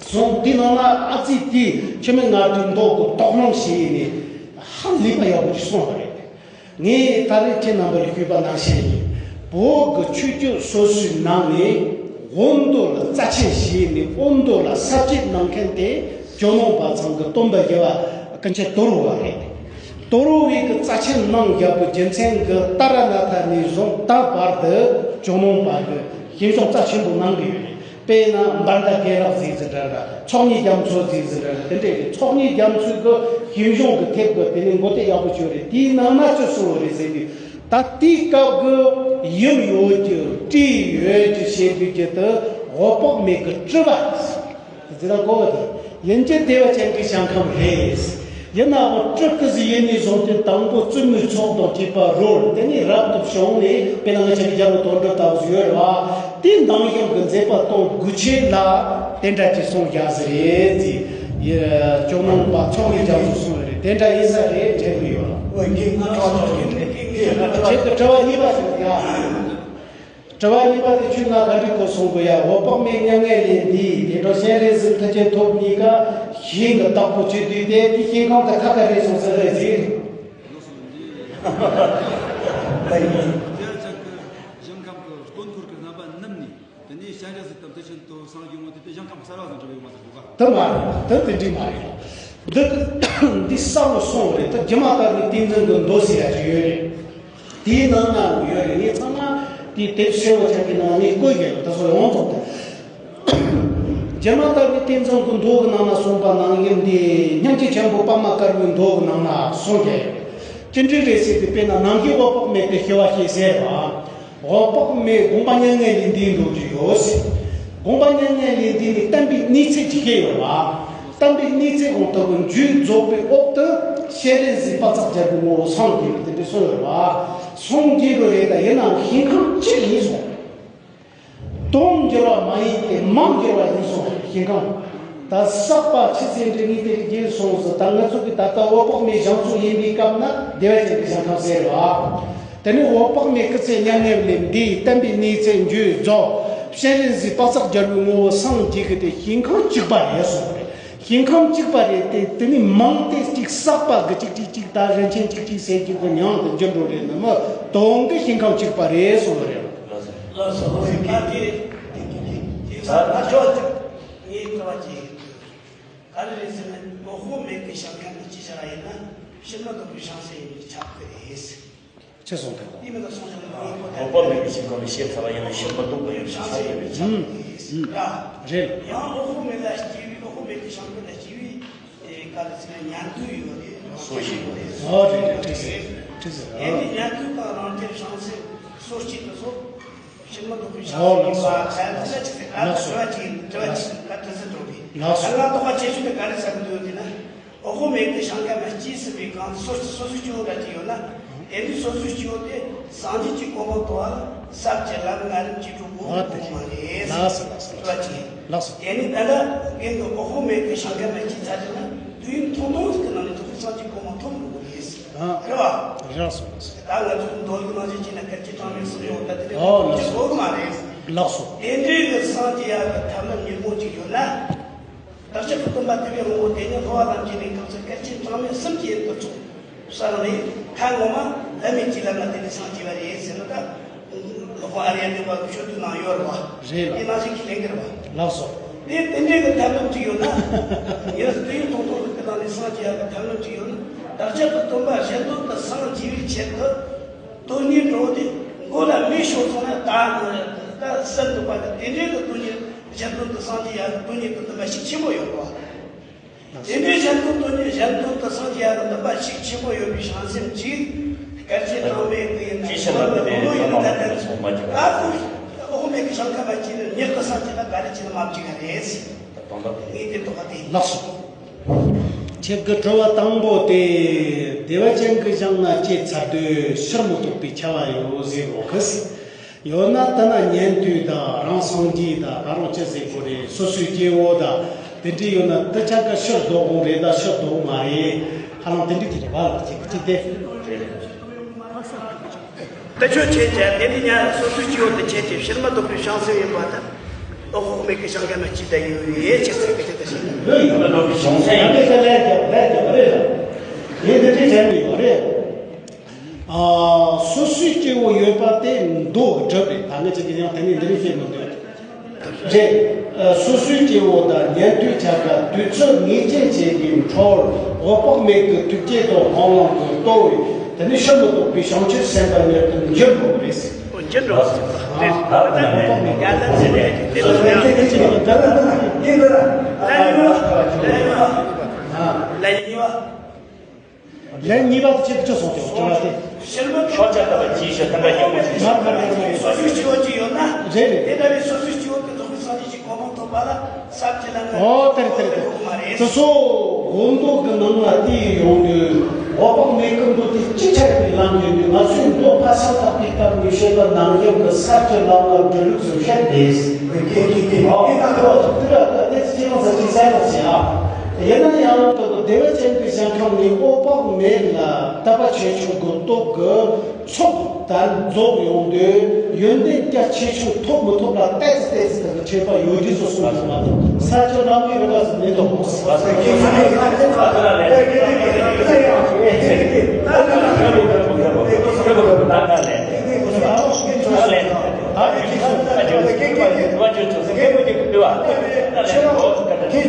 གསུང་དེའི་ནང་ན་ཨ་ཙི་དེས་འཆི་མེད་ལྔ་སྒྲིག་མདོ་གི་དོགས་སློང་བྱས་ནས་ཧ་ལས་པ་ཡག་པོ་ཅིག་གསུངས་པ་རེད། ངས་ད་རེས་ཁྱེད་རྣམ་པར་ཞུས་པ་ནང་བཞིན་ཡིན། བོད་ཀྱི་ཆོས་བརྒྱུད་སོ་སོའི་ནང་ནས་འོ་མདོ་ལ་རྩ་ཆེན་བྱས་ནས་འོ་མདོ་ལ་ཟབ་བྱེད་གནང་མཁན་དེ་ཇོ་ནང་པ་ཚང་གི་སྟོན་པ་རྒྱལ་བ་ཀུན་མཁྱེན་དོ་རུ་བ་རེད། དོ་རུང་བའི་གི་རྩ་ཆེན་གནང་རྒྱ་པོ་རྒྱུ་མཚན་གི་ཏཱ་ར་ནཱ་ཐ་ནས་བཟུང་ད་བར་དུ་ཇོ་ནང་པ་གི་ཞིང་སྐྱོང་རྩ་ཆེན་པོ་གནང་གི་ཡོད་རེད། དཔེར་ན་འབར་དང་དགེ་ལེགས་ཟེར་ཟིན་འདྲ་འདྲ། ཚོགས་གཉིས་རྒྱ་མཚོ་ཟེར་ཟིན་འདྲ་འདྲ། དེ་འདྲའི་ཚོགས་གཉིས་རྒྱ་མཚོའི་གི་ཞིང་སྐྱོང་གི་ཐེབས་གི་དེ་ནས་མགོ་བདེ་ཡག་པོ་བྱོས་རེད། དེའི་ནང་ན་ཅི་གསུངས་རེད་ཟེར་དུས། ད་དེའི་སྐབས་གི་ཡུམ་ཡོད་རྒྱུ་སྤྲེའུ་ཡོད་རྒྱུ་བྱེད་དུས་རྒྱུ་དུ་འོད་དཔག་མེད་གི་སྤྲུལ་པ། དེ་ལ་གོ་བ་དེ། ཡིན་གྱི་བདེ་བ་ཅན་གྱི་ཞིང་ཁམས་རེད། ཡིན་ནའང་སྤྲུལ་སྐུ་ཟིག་ཡིན་ནས་བཟུང་སྟེ་དང་པོ་བཙུན་མོའི་ཚོགས་དང་བཅས་པ་རོལ། དེ་ནས་རབ་ཏུ་བྱུང་ནས་དཔེར་ན་ང་ཅག་གི་རྒྱལ་པོ་དོན་གྲུབ་ལྟ་བུ་ཡོད་རེད་བ། དེ་འདང་ཞིང་གི་མཛད་པ་གཏོང་དགོས་ཆེད་ལ་དེ་འདྲ་ཅིག་གསུང་རྒྱ་ཟིག་རེད་ཟེར། ཡ། ཇོ་ནང་པ་ཚོགས་མི་རྒྱ་མཚོ་གསུང་བ་རེད། དེ་འདྲ་ཡིན་ས་རེད་དྲན་གི་ཡོད་ལ། འོ་དེ་ང་ཚོ་ཡིན་རེད། ཁྱེད་ཀྱི་དྲི་བ་གཉིས་པ་ཞིག་ཡ། དྲི་བ་གཉིས་པ་དེ་ཁྱོད་ང་ག་འདྲ་གོ་གསུང་གི་ཡ། འོད་དཔག་མེད་མྱ་ངན་ལས་འདས། དེ་འགྲོ་སྤྱན་རས་གཟིགས་ཐུགས་རྗེ་ཐོབ་གཉིས་ཀ་ཞིང་གི་བདག་པོ་བྱེད་དུས་དེ་དེ་ཞིང་ཁམས་དེ་ཁ་ཁ་རེད་སོང་ཟེར་རེད་ཟེར། ད་ཡིན། དེར་ཅག་གི་ཞིང་ཁམས་ཀྱི་སྟོན་འཁོར་གྱི་རྣམ་པ་བསྣམས་ནས། དེ་ནས་སྤྱན་རས་གཟིགས་དང་དེ་བཞིན་དུ་སངས་རྒྱས་ཡོང་བ་དེ་དེ་ཞིང་ཁམས་གསར་བ་ཟིན་གྲུབ་ཡོང་བ་ཟེར་འདུག་ག་དེ་མ་རེད། དེ་དེ་འདྲ་མ་རེད། འདི་འདི་ས་བོ་སོང་རེད། ད་རྒྱ་མ་དར་བའི་ཏིང་འཛིན་གྱི་མདོ་ཟེར་ཡ་ཅིག་ཡོད་རེད། དེའི་ནང་ན་ཡོད་རེད། ངས་ཚང་མ་དེ་དེབ་ཤེས་བོ་ཆག་གི་ནང་ནས་བཀོད་ཡོད། ད་སོ་ཡོང་ཐོག་ཏུ། རྒྱ་མ་དར་བའི་ཏིང་འཛིན་གྱི་མདོ་གི་ནང་ན་གསུངས་པ་ནང་བཞིན་འདི་སྙིང་རྗེ་ཆེན་པོ་པདྨ་དཀར་པོའི་མདོ་གི་ནང་ན་གསུངས་ཏེ། ཅི་འདྲ་རེད་ཟེར་དུས་དཔེར་ན་ནམ་མཁའི་འོད་དཔག་མེད་དུ་ཤར་བ་ཞེས་ཟེར་བ། འོད་དཔག་མེད་དགོངས་པ་མྱ་ངན་ལས་འདས་འགྲོ་གི་ཡོད་ཟེར། དགོངས་པ་མྱ་ངན་ལས་འདས་ནས་བསྟན་པའི་གནས་ཚད་ཅིག་སྐྱེས་ཡོད་ལ། བསྟན་པའི་གནས་ཚད་གོང་དུ་མཇུག་རྫོགས་པའི་འོག་ཏུ་སྤྱན་རས་གཟིགས་དཔལ་བརྩེགས་རྒྱལ་པོའི་ངོ་བོ་སངས་རྒྱས་པ་དེ་འདྲ་གསུངས་ཡོད་ལ། སངས་རྒྱས་པ་རེད། ད་ཡིན་ནའང་ཞིང་ཁམས་གཅིག་ཡིན་གསུངས། དུམ་འགྱུར་བ་མ་ཡིན་ཏེ་མང་འགྱུར་བ་ཡིན་གསུངས། ཞིང་ཁམས། ད་བསགས་པ་ཆུ་ཚན་འདྲ་གཉིས་དེ་རྒྱས་སོང་ཟེར། ད་ང་ཚོ་གི་ད་ལྟ་འོད་དཔག་མེད་ཞིང་མཚམས་ཡིན་པའི་སྐབས་ན་བདེ་བ་ཅན་གྱི་ཞིང་ཁམས་ཟེར་བ། དེ་ནས་འོད་དཔག་མེད་སྐུ་ཚེ་མྱ་ངན་ལས་འདས། བསྟན་པའི་གནས་ཚད་མཇུག་རྫོགས། སྤྱན་རས་གཟིགས་དཔལ་བརྩེགས་རྒྱལ་པོའི་ངོ་བོ་སངས་རྒྱས་ཀྱི་དེ་ཞིང་ཁམས་གཅིག་པ་རེད་གསུངས་པ་རེད། ཞིང་ཁམས་གཅིག་པ་རེད་དེ། དེ་ནས་མང་སྟེ་གཅིག་བསགས་པ་གི་གཅིག་གཅིག་གཅིག་དང་རིན་ཆེན་གཅིག་གཅིག་ཟེར་གྱི་གི་མྱང་དུ་འགྱུར་འགྲོ་རེད། ནི་མི་དོན་གྱི་ཞིང་ཁམས་གཅིག་པ་རེད་གསུངས་པ་རེད། ལགས་སོ། ལགས་སོ། ད་དེ་དེ་དེ་དེ་ད་ད་ཆོག་ཅིག་ངའི་དྲི་བ་ཅིག་ག་རེ་རེད་ཟེར་ན། འོད་དཔག་མེད་ཀྱི་ཞིང་ཁམས་ནི་ཅི་ཆ་ཡིན་ན་ཕྱིར་མི་ལྡོག་པའི་བྱང་སེམས་ཡིན་པས་ཁྱབ་ཀྱི་རེད། ཅི་གསུངས་ཐལ། དེ་མི་ལ་སོང་ཙང་འོད་དཔག་མེད་ཀྱི་ཞིང་ཁམས་ནི་ཤེས་ཚར་བ་ཡིན་ན་ཕྱིར་མི་ལྡོག་པ་ཡིན་པས་ཁྱབ་ཀྱི་རེད། ཡང་འོད་དཔག་མེད་ལ་སྐྱེ་བའི་འོད་དཔག་མེད་ཀྱི་ཞིང་ཁམས་ལ་སྐྱེ་བའི་ཨེ་ག་རེ་ཟེར་ན་ཉན་ཐོས་ཡོད་རེད། སོ་སྐྱེ་ཡོད་རེད། ཨོ་རེད་རེད། ཁྲིད་ཟེར། ཁྲིད་ཟེར། ཨེ་ནི་ཉན་ཐོས་དང་རང་རྒྱལ་བྱང་སེམས་སོ་སྐྱེ་དེ་ཚོ་ཕྱིར་མི་ལྡོག་པའི་ཨོ་ལགས་སོ། ལགས་སོ། ལགས་སོ། ལགས་སོ། འོད་དཔག་མེད་ཀྱི་ཞིང་ཁམས་ལ་སྐྱེས་ཟིན་པའི་གང་དུ་སོ་སོའི་སྐྱེ་བོ་འདྲ་ཅིག་ཡོད་ན། དེ་ནི་སོ་སོའི་སྐྱེ་བོ་དེ་སངས་རྒྱས་ཀྱི་གོ་འཕང་ཐོབ་པ་ལ་ཟབ་ཀྱི་ལམ་ལྔ་རིམ་གྱིས་གྲུབ་དགོས་པ་མ་རེད། ལགས་སོ། ལགས་སོ། འོད་དཔག་མེད་ཀྱི་ཞིང་ཁམས་ལ་སྐྱེས་ཚར་ན་དུས་ཡུན་ཐུང་ཐུང་ཞིག་གི་ནང་ནས་ཐུགས་སངས་རྒྱས་གོ་འཕང་ཐོབ་འགྲོ་གི་རེད། ཨ། རེད་བ། རེད་སོ། ད་ང་ཚོའི་མདོ་ཡི་ནང་བཞིན་བྱས་ན་སྐད་ཅིག་གྲངས་མེད་གསུམ་ཡོད། ད་དེ་ནས་ཨོ་ལགས་སོ། ལོ་གི་མ་རེད། ལགས་སོ། དེ་འདྲའི་གི་སངས་རྒྱས་ཡག་གི་ཐབས་ལམ་ཉོན་མོངས་ཅིག་ཡོད་ན། བདག་ཅག་གི་སྟོན་པ་དེ་བས་དབང་པོ་དེ་ཉིད་འཕོ་བ་ལམ་གྱི་གནས་སྐབས་སུ་སྐད་ཅིག་གྲངས་མེད་གསུམ་གྱི་ཡུན་དུ་ཚོགས་བསགས་ནས། ཁ་ངོ་མ་བླ་མེད་ཀྱི་ལམ་ལ་བརྟེན་ནས་སངས་རྒྱས་པ་རེད་ཟེར་ན། ད་ལོ་ཁོ་ཨ་རི་ཡ་འདི་བ་གི་ཤོད་དུས་ནང་ཡོད་རེད་བ། རེད་ལགས། དེ་ནང་བཞིན་གྱི་ལས་འགུལ་བ། ལགས་སོ། དེ་དེ་འདྲའི་གི་ཐབས་ལམ་ཅིག་ཡོད་ན། ཉེ་རབས་དུས་ཡུན་ཐུང་ཐུང་གི་ནང་ནས་སངས་རྒྱས་ཡག་གི་ཐབས་ལམ་ཅིག་ཡོད་ན། བདག་ཅག་གི་སྟོན་པ་གཞན་དོན་དུ་སངས་རྒྱས་པའི་ཆེད་དུ། དོན་གཉེར་འགྲོ་དེ་མགོ་ལ་མེ་ཤོར་སོང་ན་ད་ནང་ད་སད་འདུག་པ་དང་། དེ་འདྲའི་གི་དོན་གཉེར་གཞན་དོན་དུ་སངས་རྒྱས་ཡག་གི་དོན་གཉེར་གྱི་འདུན་པ་ཤུགས་ཆེན་པོ་ཡོད་པ། དེ་འདྲའི་གཞན་དོན་དོན་གཉེར་གཞན་དོན་དུ་སངས་རྒྱས་ཡག་གི་འདུན་པ་ཤུགས་ཆེན་པོ་ཡོད་པའི་བྱང་སེམས་ཅིག་སྐད་ཅིག་གྲངས་མེད་ཀྱི་ཡིན་ན་ཅི་བྱེད་ན་དེ་འདྲའི་ཡིན་ན་ད་ལྟ་ད་ཁོ་འོག་མིན་གྱི་ཞིང་ཁམས་ལ་སྐྱེས་ནས་མྱུར་དུ་སངས་རྒྱས་ན་ག་རེ་བྱས་ན་མ་བྱེད་ག་རེད། ངས་དེ་ཐོག་ག་དེ། ལགས་སོ། ཁྱེད་ཀྱི་དྲི་བ་དང་པོ་དེ། བདེ་བ་ཅན་གྱི་ཞིང་ན་སྐྱེས་ཚར་དུས་ཕྱིར་མི་ལྡོག་པའི་ཁྱབ་པ་ཡོད་ཟེར་རོ་གི། ཡོད་ན་ད་ན་ཉན་ཐོས་དང་རང་སངས་རྒྱས་དང་ག་རང་ཅི་ཟེར་དགོས་རེད། སོ་སོའི་སྐྱེ་བོ་དང་དེ་འདྲ་ཡོད་ན་དེ་ཆ་ག་ཕྱིར་ལྡོག་དགོས་རེད་ད་ཕྱིར་ལྡོག་མ་རེད། ཧ་ལམ་དེ་འདྲ་གི་རེད་བ། ལ་ཅིག་ཅིག་དེ། ད་ཆོས་བྱེད་ཀྱང་དེ་ནི་ཉ་སོ་སོའི་སྐྱེ་བོ་དེ་བྱེད་ཀྱི་ཕྱིར་མི་ལྡོག་པའི་བྱང་སེམས་ཡིན་པ་དང་། འོག་མིན་གྱི་ཞིང་ཁམས་ལ་སྐྱེས་ད་ཡོད་ཡོད་ཅེས་ཟེར་གི་དེ་ལྟ་ཞིག་ལོས་ཡིན་པ་ལྡོག་པའི་བྱང་སེམས་ཡིན། ཡང་དེ་ལས་ཀྱང་ལས་ཀྱང་རེད་ལ། ངས་འདི་འདྲའི་བྱས་ནས་ཡོད་རེད། ཨ། སོ་སོའི་སྐྱེ་བོ་ཡོད་པ་དེ་མདོ་གི་གྲུབ་རེད། ད་ངས་ཅིག་གི་ཡང་དེ་ནས་འདི་ནས་བཤད་མི་འདོད། རེད། སོ་སོའི་སྐྱེ་བོ་དང་ཉན་ཐོས་ཆ་ག་དུས་ཚོད་ངེས་ཅན་ཅན་གྱི་འཕྲོར་འོད་དཔག་མེད་ཀྱི་ཐུགས་བསྐྱེད་དང་སྨོན་ལམ་གྱི་ལྟོ་བས་དེ་ནི་ཕྱིར་མི་ལྡོག་པའི་བྱང་ཆུབ་སེམས་དཔའ་ཉིད་དུ་འགྱུར་དགོས་པས། འགྱུར་འགྲོ་ཟེར་བ་རེད། ད་ད་ད་ཡ་ད་ཟེར་བ་དེ་དེ་ལ་ཡ་ད་ཡིན་ད་ཡིན་ད་ཡིན་ད་ཡིན་ད་ལ་ཡིན་བ། ལན་གཉིས་པ་དེ་ཆེད་དུ་ཅི་སོང་སྟེ་ཤོག་ཆ་ལྟ་བ་ཅིའི་ཕྱིར་དམ་པ་ཡོད་མོད་ཅིག་མར་མར་མར་མར་སོ་སོའི་སྐྱེ་བོ་ཅིག་ཡོད་ན། རེད་རེད། དེ་ལྟ་བུའི་སོ་སོའི་སྐྱེ་བོ་དེ་རྫོགས་པའི་སངས་རྒྱས་ཀྱི་གོ་འཕང་ཐོབ་པ་ལ་ཟབ་ཀྱི་ལམ་ལ། ཨོ་དེ་རེད་དེ་རེད་དེ་རེད། དེ་ཚོ་འོ་མདོ་གི་ནང་ལ་དེ་ཡོང་དུས་འོད་དཔག་མེད་ཀྱི་མདོ་དེ་ཅི་ཆགས་པའི་ལམ་ཡིན་དུས་ང་ཚོའི་མདོ་ཕ་ས་དག་པའི་སྐབས་ནས་བཤད་པ་ནང་བཞིན་གྱི་ཟབ་ཀྱི་ལམ་ལ་འགྲོ་ལུགས་སུ་བཤད་དེ། ཨོ་དེ་ལ་དེ་ཚོ་དེ་ལ་དེ་ཚོ་ཅི་ཡང་ཟབ་ཀྱི་ཟབ་ཡང་ཟེར་ཨ། ཡིན་ན་ཡང་དུ་བདེ་བ་ཅན་གྱི་ཞིང་ཁམས་ནས་འོད་དཔག་མེད་ལ་དད་པ་ཆེ་ཆུང་གི་སྟོབས་ཀྱིས་ཚོགས་དར་རྫོགས་ཡོང་དུས་ཡོན་ཏན་རྒྱ་ཆེ་ཆུང་ཐོབ་མི་ཐོབ་ལ་ཏོག་ཙམ་ཏོག་ཙམ་གྱི་ཁྱད་པར་ཡོད་དུས་སུ་གསུངས་པ་ཟེར་མ་གཏོགས་ས་ཆ་ལམ་གྱི་རིམ་པ་ཟེར་མེད་དོ།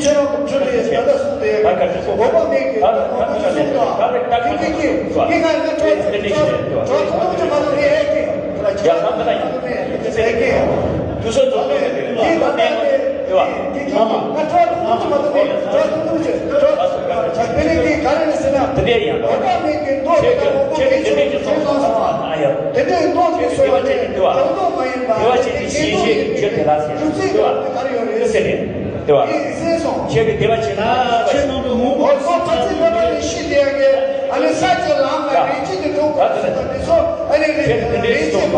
ཁྱེད་རང་གི་འཕྲོད་པའི་ད་ལྟ་གསུངས་ཏེ་འོག་མ་མེད་ཀྱི་འོག་མ་གསུངས་ཏོ། ཀྱི་ཀྱི་ཀྱི་ཀྱི་ང་ང་ཁྲོ་ཁྲོ་ཁྲོ་ཁྲོ་མ་ལོ་ངེས་ཀྱི་ཡ་ཧ་ད་ཡིན་ཟེར་གི། དུས་ཚོད་འཛོམས་ཏེ་ཡིན་པ་ཡིན་པ། ང་ཁྲོ་ཁྲོ་མ་ལོ་ངེས་ཁྲོ་ཁྲོ་ཁྲོ་ཁྲོ་དེ་ནས་ཀྱི་ག་རེ་ཟེར་ན། དེ་འདྲ་ཡིན་འོག་མ་མེད་ཀྱི་མདོ་དེ་དང་འོག་མ་མེད་ཀྱི་ཁྱེད་ཀྱི་ཁྱེད་ཀྱི་དེ་ཚོ་ཚོ་ཚོ་ཨ་ཡ། དེ་འདྲའི་མདོ་དེ་ཚོ་ཡ་དེ་དེ་བ། དོན་དུ་མ་ཡིན་པ་དེ་བ་ཆེ་གི་ཤེས་བྱེད་ཀྱི་ཆོས་དེ་ལ་ཟེར་ཞུ་ཚིག་དེ་བ། ག་རེ་ཡོད་རེད་ཟེར་ནས་དེ་བ། ཨེ་ཟེར་སོང་། ཁྱེད་ཀྱི་དེ་བ་ཆེ་ན་ཆོས་ནང་དུ་མང་པོ་ཨོ་སོ་ཐ་ཚིག་འདྲ་པ་ནི་ཤི་དེ་ཡ་གི་ཨ་ནི་ས་ཆེ་ལའང་ང་རེ་ཅི་དེ་འགྲོ་དགོས་ཟེར་བ་དེ་ཚོ་ཨ་ནི་རེ་ཁྱེད་ཀྱི་དེ་འདྲའི་རེ་ཅི་ཤི་སོང་བ།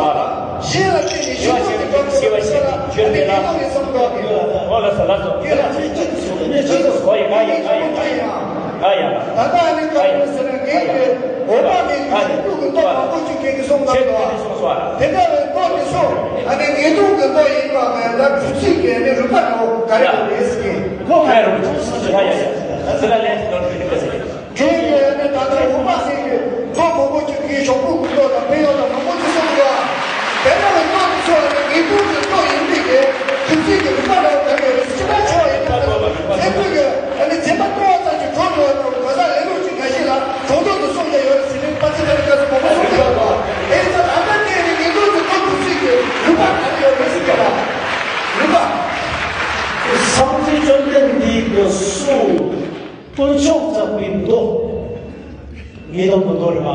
གཞན་ལ་བརྟེན་ནས་ཤི་དགོས་ཀྱི་འགྲོ་དགོས་ཟེར་བ་ཨ་ནི་དེ་ཚོ་རེ་བསམ་འགྲོ་གི་ཡོད། ཨོ་ལ་ས་ལ་སོ་དེ་ལ་ཅི་ཅི་དེ་སོང་ནས་ཅི་དེ་སོང་ཡ་ཡ་ཡ་ཡ། ཨ་ཡ། ད་ལྟ་ཨ་ནི་ཀ་ཡོད་ཟེར་ན་ངེད་ཀྱི་འོ་མ་མེད་ཀྱི་ཞིག་ཏུ་གི་མདོ་མང་པོ་ཅིག་གེ་གི་སོང་ལ་དོ། དེ་འདྲ་བའི་མདོ་དེ་ཚོ་ཨ་ནི་ངེས་དོན་གྱི་མདོ་ཡིན་པ་མེད་ན་བྲུ་ཚིག་གི་ཨ་ནི་རུས་པ་འདྲ་བོ་ག་རེ་ཡོད་རེད་ཟེར་གི། ཁོ་ཁ་ཡ་རུ་ཚོ་ཡ་ཡ་ཡ། ཟེར་ན་ལན་ཅིག་ནོར་གི་ཟེར་གི། ཁྱེད་ཀྱིས་ཨ་ནི་ད་ལྟ་འོ་མ་ཟེར་གི་མདོ་མང་པོ་ཅིག་གི་ཞོགས་པོ་གི་མདོ་དང་དཔེ་ཡོད་ལ་མང་པོ་ཅིག་གསུངས་འདུག་དེ་འདྲ་བའི་མདོ་དེ་ཚོ་ཨ་ནི་ངེས་དོན་གྱི་མདོ་ཡིན་པའི་གི་བྲུ་ཚིག་གི་རུས་པ་འདྲ་བོ་ག་རེ་ཡོད་རེད་ཟེར་གི། ཕྱི་མ་ཆེ་བ་ཡིན་ན་ཚེ་འཕོས་ཀྱི་ཨ་ནི་བྱེ་མ་སྤྲོ་བ་ཙམ་ཅིག་གྲོལ་འགྲོ་བ་དང་གོ་ས་ལེ་ལོ་ཅིག་ང་ཤི་ལ་གྲོང་ཚོ་དུ་སོང་ཡ་ཡོད་ཟེར་ནས་པ་ཚི་ཁ་ལི་ཁ་སི་མང་པོ་གསུངས་ཡོད་པ། ཨེ་ཙི་ད་ལྟ་དེ་ནི་ངེས་དོན་གྱི་མདོ་བྲུ་ཚིག་གི་རུས་པ་ག་རེ་ཡོད་རེད་ཟེར་གི་ལ། རུས་པ། སངས་རྒྱས་བཅོམ་ལྡན་འདས་ཀྱི་གསུང་དཀོན་མཆོག་གསུངས་པའི་མདོ། ངེས་དོན་གྱི་མདོ་རེད་པ།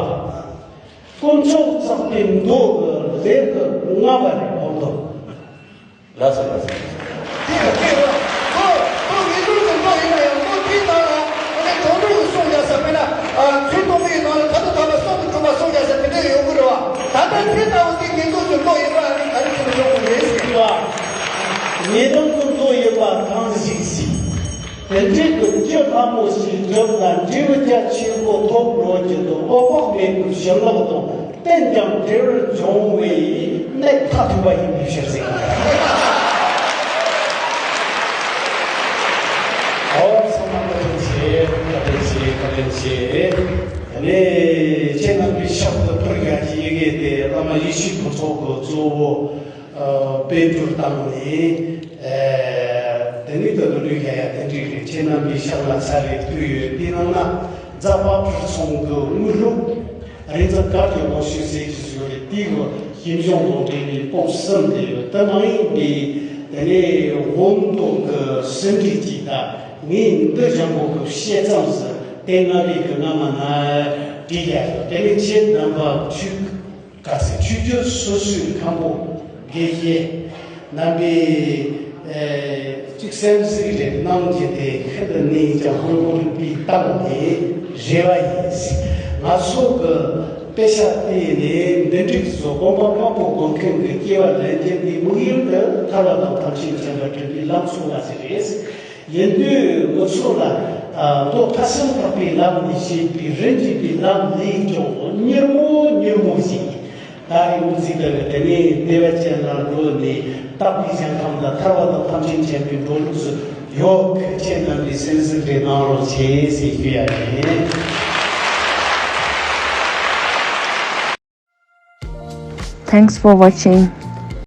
དཀོན་མཆོག་གསུངས་པའི་མདོ་གི་ལེའུ་གི་ལྔ་པ་རེད་འོ་མདོ། ལགས་སོ་ལགས་སོ། དེ་ཡང་དེ་ཡང་ཁོ་ཁོ་ངེས་དོན་གྱི་མདོ་ཡིན་ན་ཡང་མདོ་དེའི་ནང་ལ་ཨ་ནི་དོན་དུ་གསུངས་ཡ་ས་མེད་ན་ཨ་ཚུལ་སྟོང་པའི་ནང་ལ་ད་ལྟ་ཐོག་མ་གསུམ་དུ་གྲུབ་པ་གསུངས་ཡ་ས་དེ་འདྲ་ཡོང་གི་རེད་བ། ད་ལྟ་དེ་ལྟ་བུ་དེ་ངེས་དོན་གྱི་མདོ་ཡིན་པ་ཨ་ནི་ག་རེ་བྱས་ནས་ཡོང་གི་རེད་ཟེར་གྱི་བ། ངེས་དོན་གྱི་མདོ་ཡིན་པ་གང་ཞིག་ཟེར། དེ་འདྲའི་གི་རྒྱུ་ལྷ་མོ་ཞིག་བསྒྲུབས་ལ་འབྲས་བུ་རྒྱ་ཆེན་པོ་ཐོབ་འགྲོ་རྒྱུ་དང་འོད་དཔག་མེད་ཀྱི་བྱིན་རླབས་དང་རྟེན་ཀྱང་འབྲས་བུར་འབྱུང་བའི་གནད་མཐའ་ཐུག་པ་ཡིན་པའི་ཕྱིར་ཟེར་གྱི་འདུག་ཨོ་ཚང་མ་བཀའ་དྲིན་ཆེ། བཀའ་དྲིན་ཆེ། བཀའ་དྲིན་ཆེ། དེ་ནས་ཁྱེད་རྣམ་པའི་ཕྱག་ཏུ་ཕུལ་ཡག་གི་ཡི་གེ་དེ་བླ་མ་ཡེ་ཤེས་ཕུན་ཚོགས་ཀྱི་གཙོ་བོ། ཨ་དཔེ་སྐྲུན་བཏང་ནས། ཨ་དེ་ནས་ད་དུང་ལུས་ཀྱང་ཡང་དེ་འདྲའི་རེད། ཁྱེད་རྣམ་པའི་ཕྱག་ལ་ཚར་རེ་ཕུལ་ཡོད། དེའི་ནང་ན་རྫ་དཔལ་སྤྲུལ་ཚང་གི་དངོས་སློབ་རིག་འཛིན་དཀར་གྱི་ལོ་ཤུལ་ཟེར་གྱི་ཡོད་རེད། དེའི་གི་ཞིབ་འཇུག་དང་འབྲེལ་ནས་པོད་གསུམ་དེ་ཡོད། དེ་མ་ཡིན་པའི་དེ་ནས་དབང་དང་གི་ཟིན་བྲིས་ཅིག་དང་ངས་འདི་ལྗང་གུ་གི་བཤད་མཚམས་སུ་དེ་སྔ་བའི་གི་སྔ་མ་ན་བྲིས་ཡ་ཡོད། དེ་ནས་ཁྱེད་རྣམ་པ་ཆོས་ག་ཚོད་ཆོས་བརྒྱུད་སོ་སོའི་མཁན་པོ་དགེ་བཤེས་རྣམ་པས་ཨེ་གཅིག་གསན་གཟིགས་རེ་གནང་རྒྱུ་དེ་ཤིན་ཏུ་ནས་ཀྱང་ཧོན་ཧོན་པའི་གཏམ་དེ་རེ་བ་ཡིན། ང་ཚོ་གི་དཔེ་ཆ་བལྟས་ནས་འདི་འགྲིག་བཟོ་དགོངས་པ་དམར་པོ་དགོངས་མཁན་གྱི་སྐྱེ་བ་ལེན་རྒྱུ་དེ་དམིགས་ཡུལ་དུ་ཐར་པ་དང་ཐམས་ཅད་མཁྱེན་པ་སྒྲུབ་པའི་ལམ་སོང་བ་ཞིག་རེད། ཡིན་དུས་ང་ཚོ་ལ་ཨ་མདོ་ཕ་ཤུལ་བརྟག་པའི་ལམ་ནས་བྱེད་པའི་རིན་འཇུག་པའི་ལམ་ལས་ཀྱང་མྱུར་མོ་མྱུར་མོ་ཞིག་ད་རིང་འུ་ཚོའི་དེ་ལ་དེ་ནས་བདེ་བ་ཅན་ལ་འགྲོ་ནས་བརྟག་པའི་ཞིང་ཁམས་ལ་ཐར་པ་དང་ཐམས་ཅད་མཁྱེན་པའི་འགྲོ་ལུགས་སུ་ཡོད། ཁྱེད་རྣམ་པས་གསན་གཟིགས་རེ་གནང་རོགས་བྱེད་ཟེར་ཞུ་ཡ་ཡིན། Thanks for watching.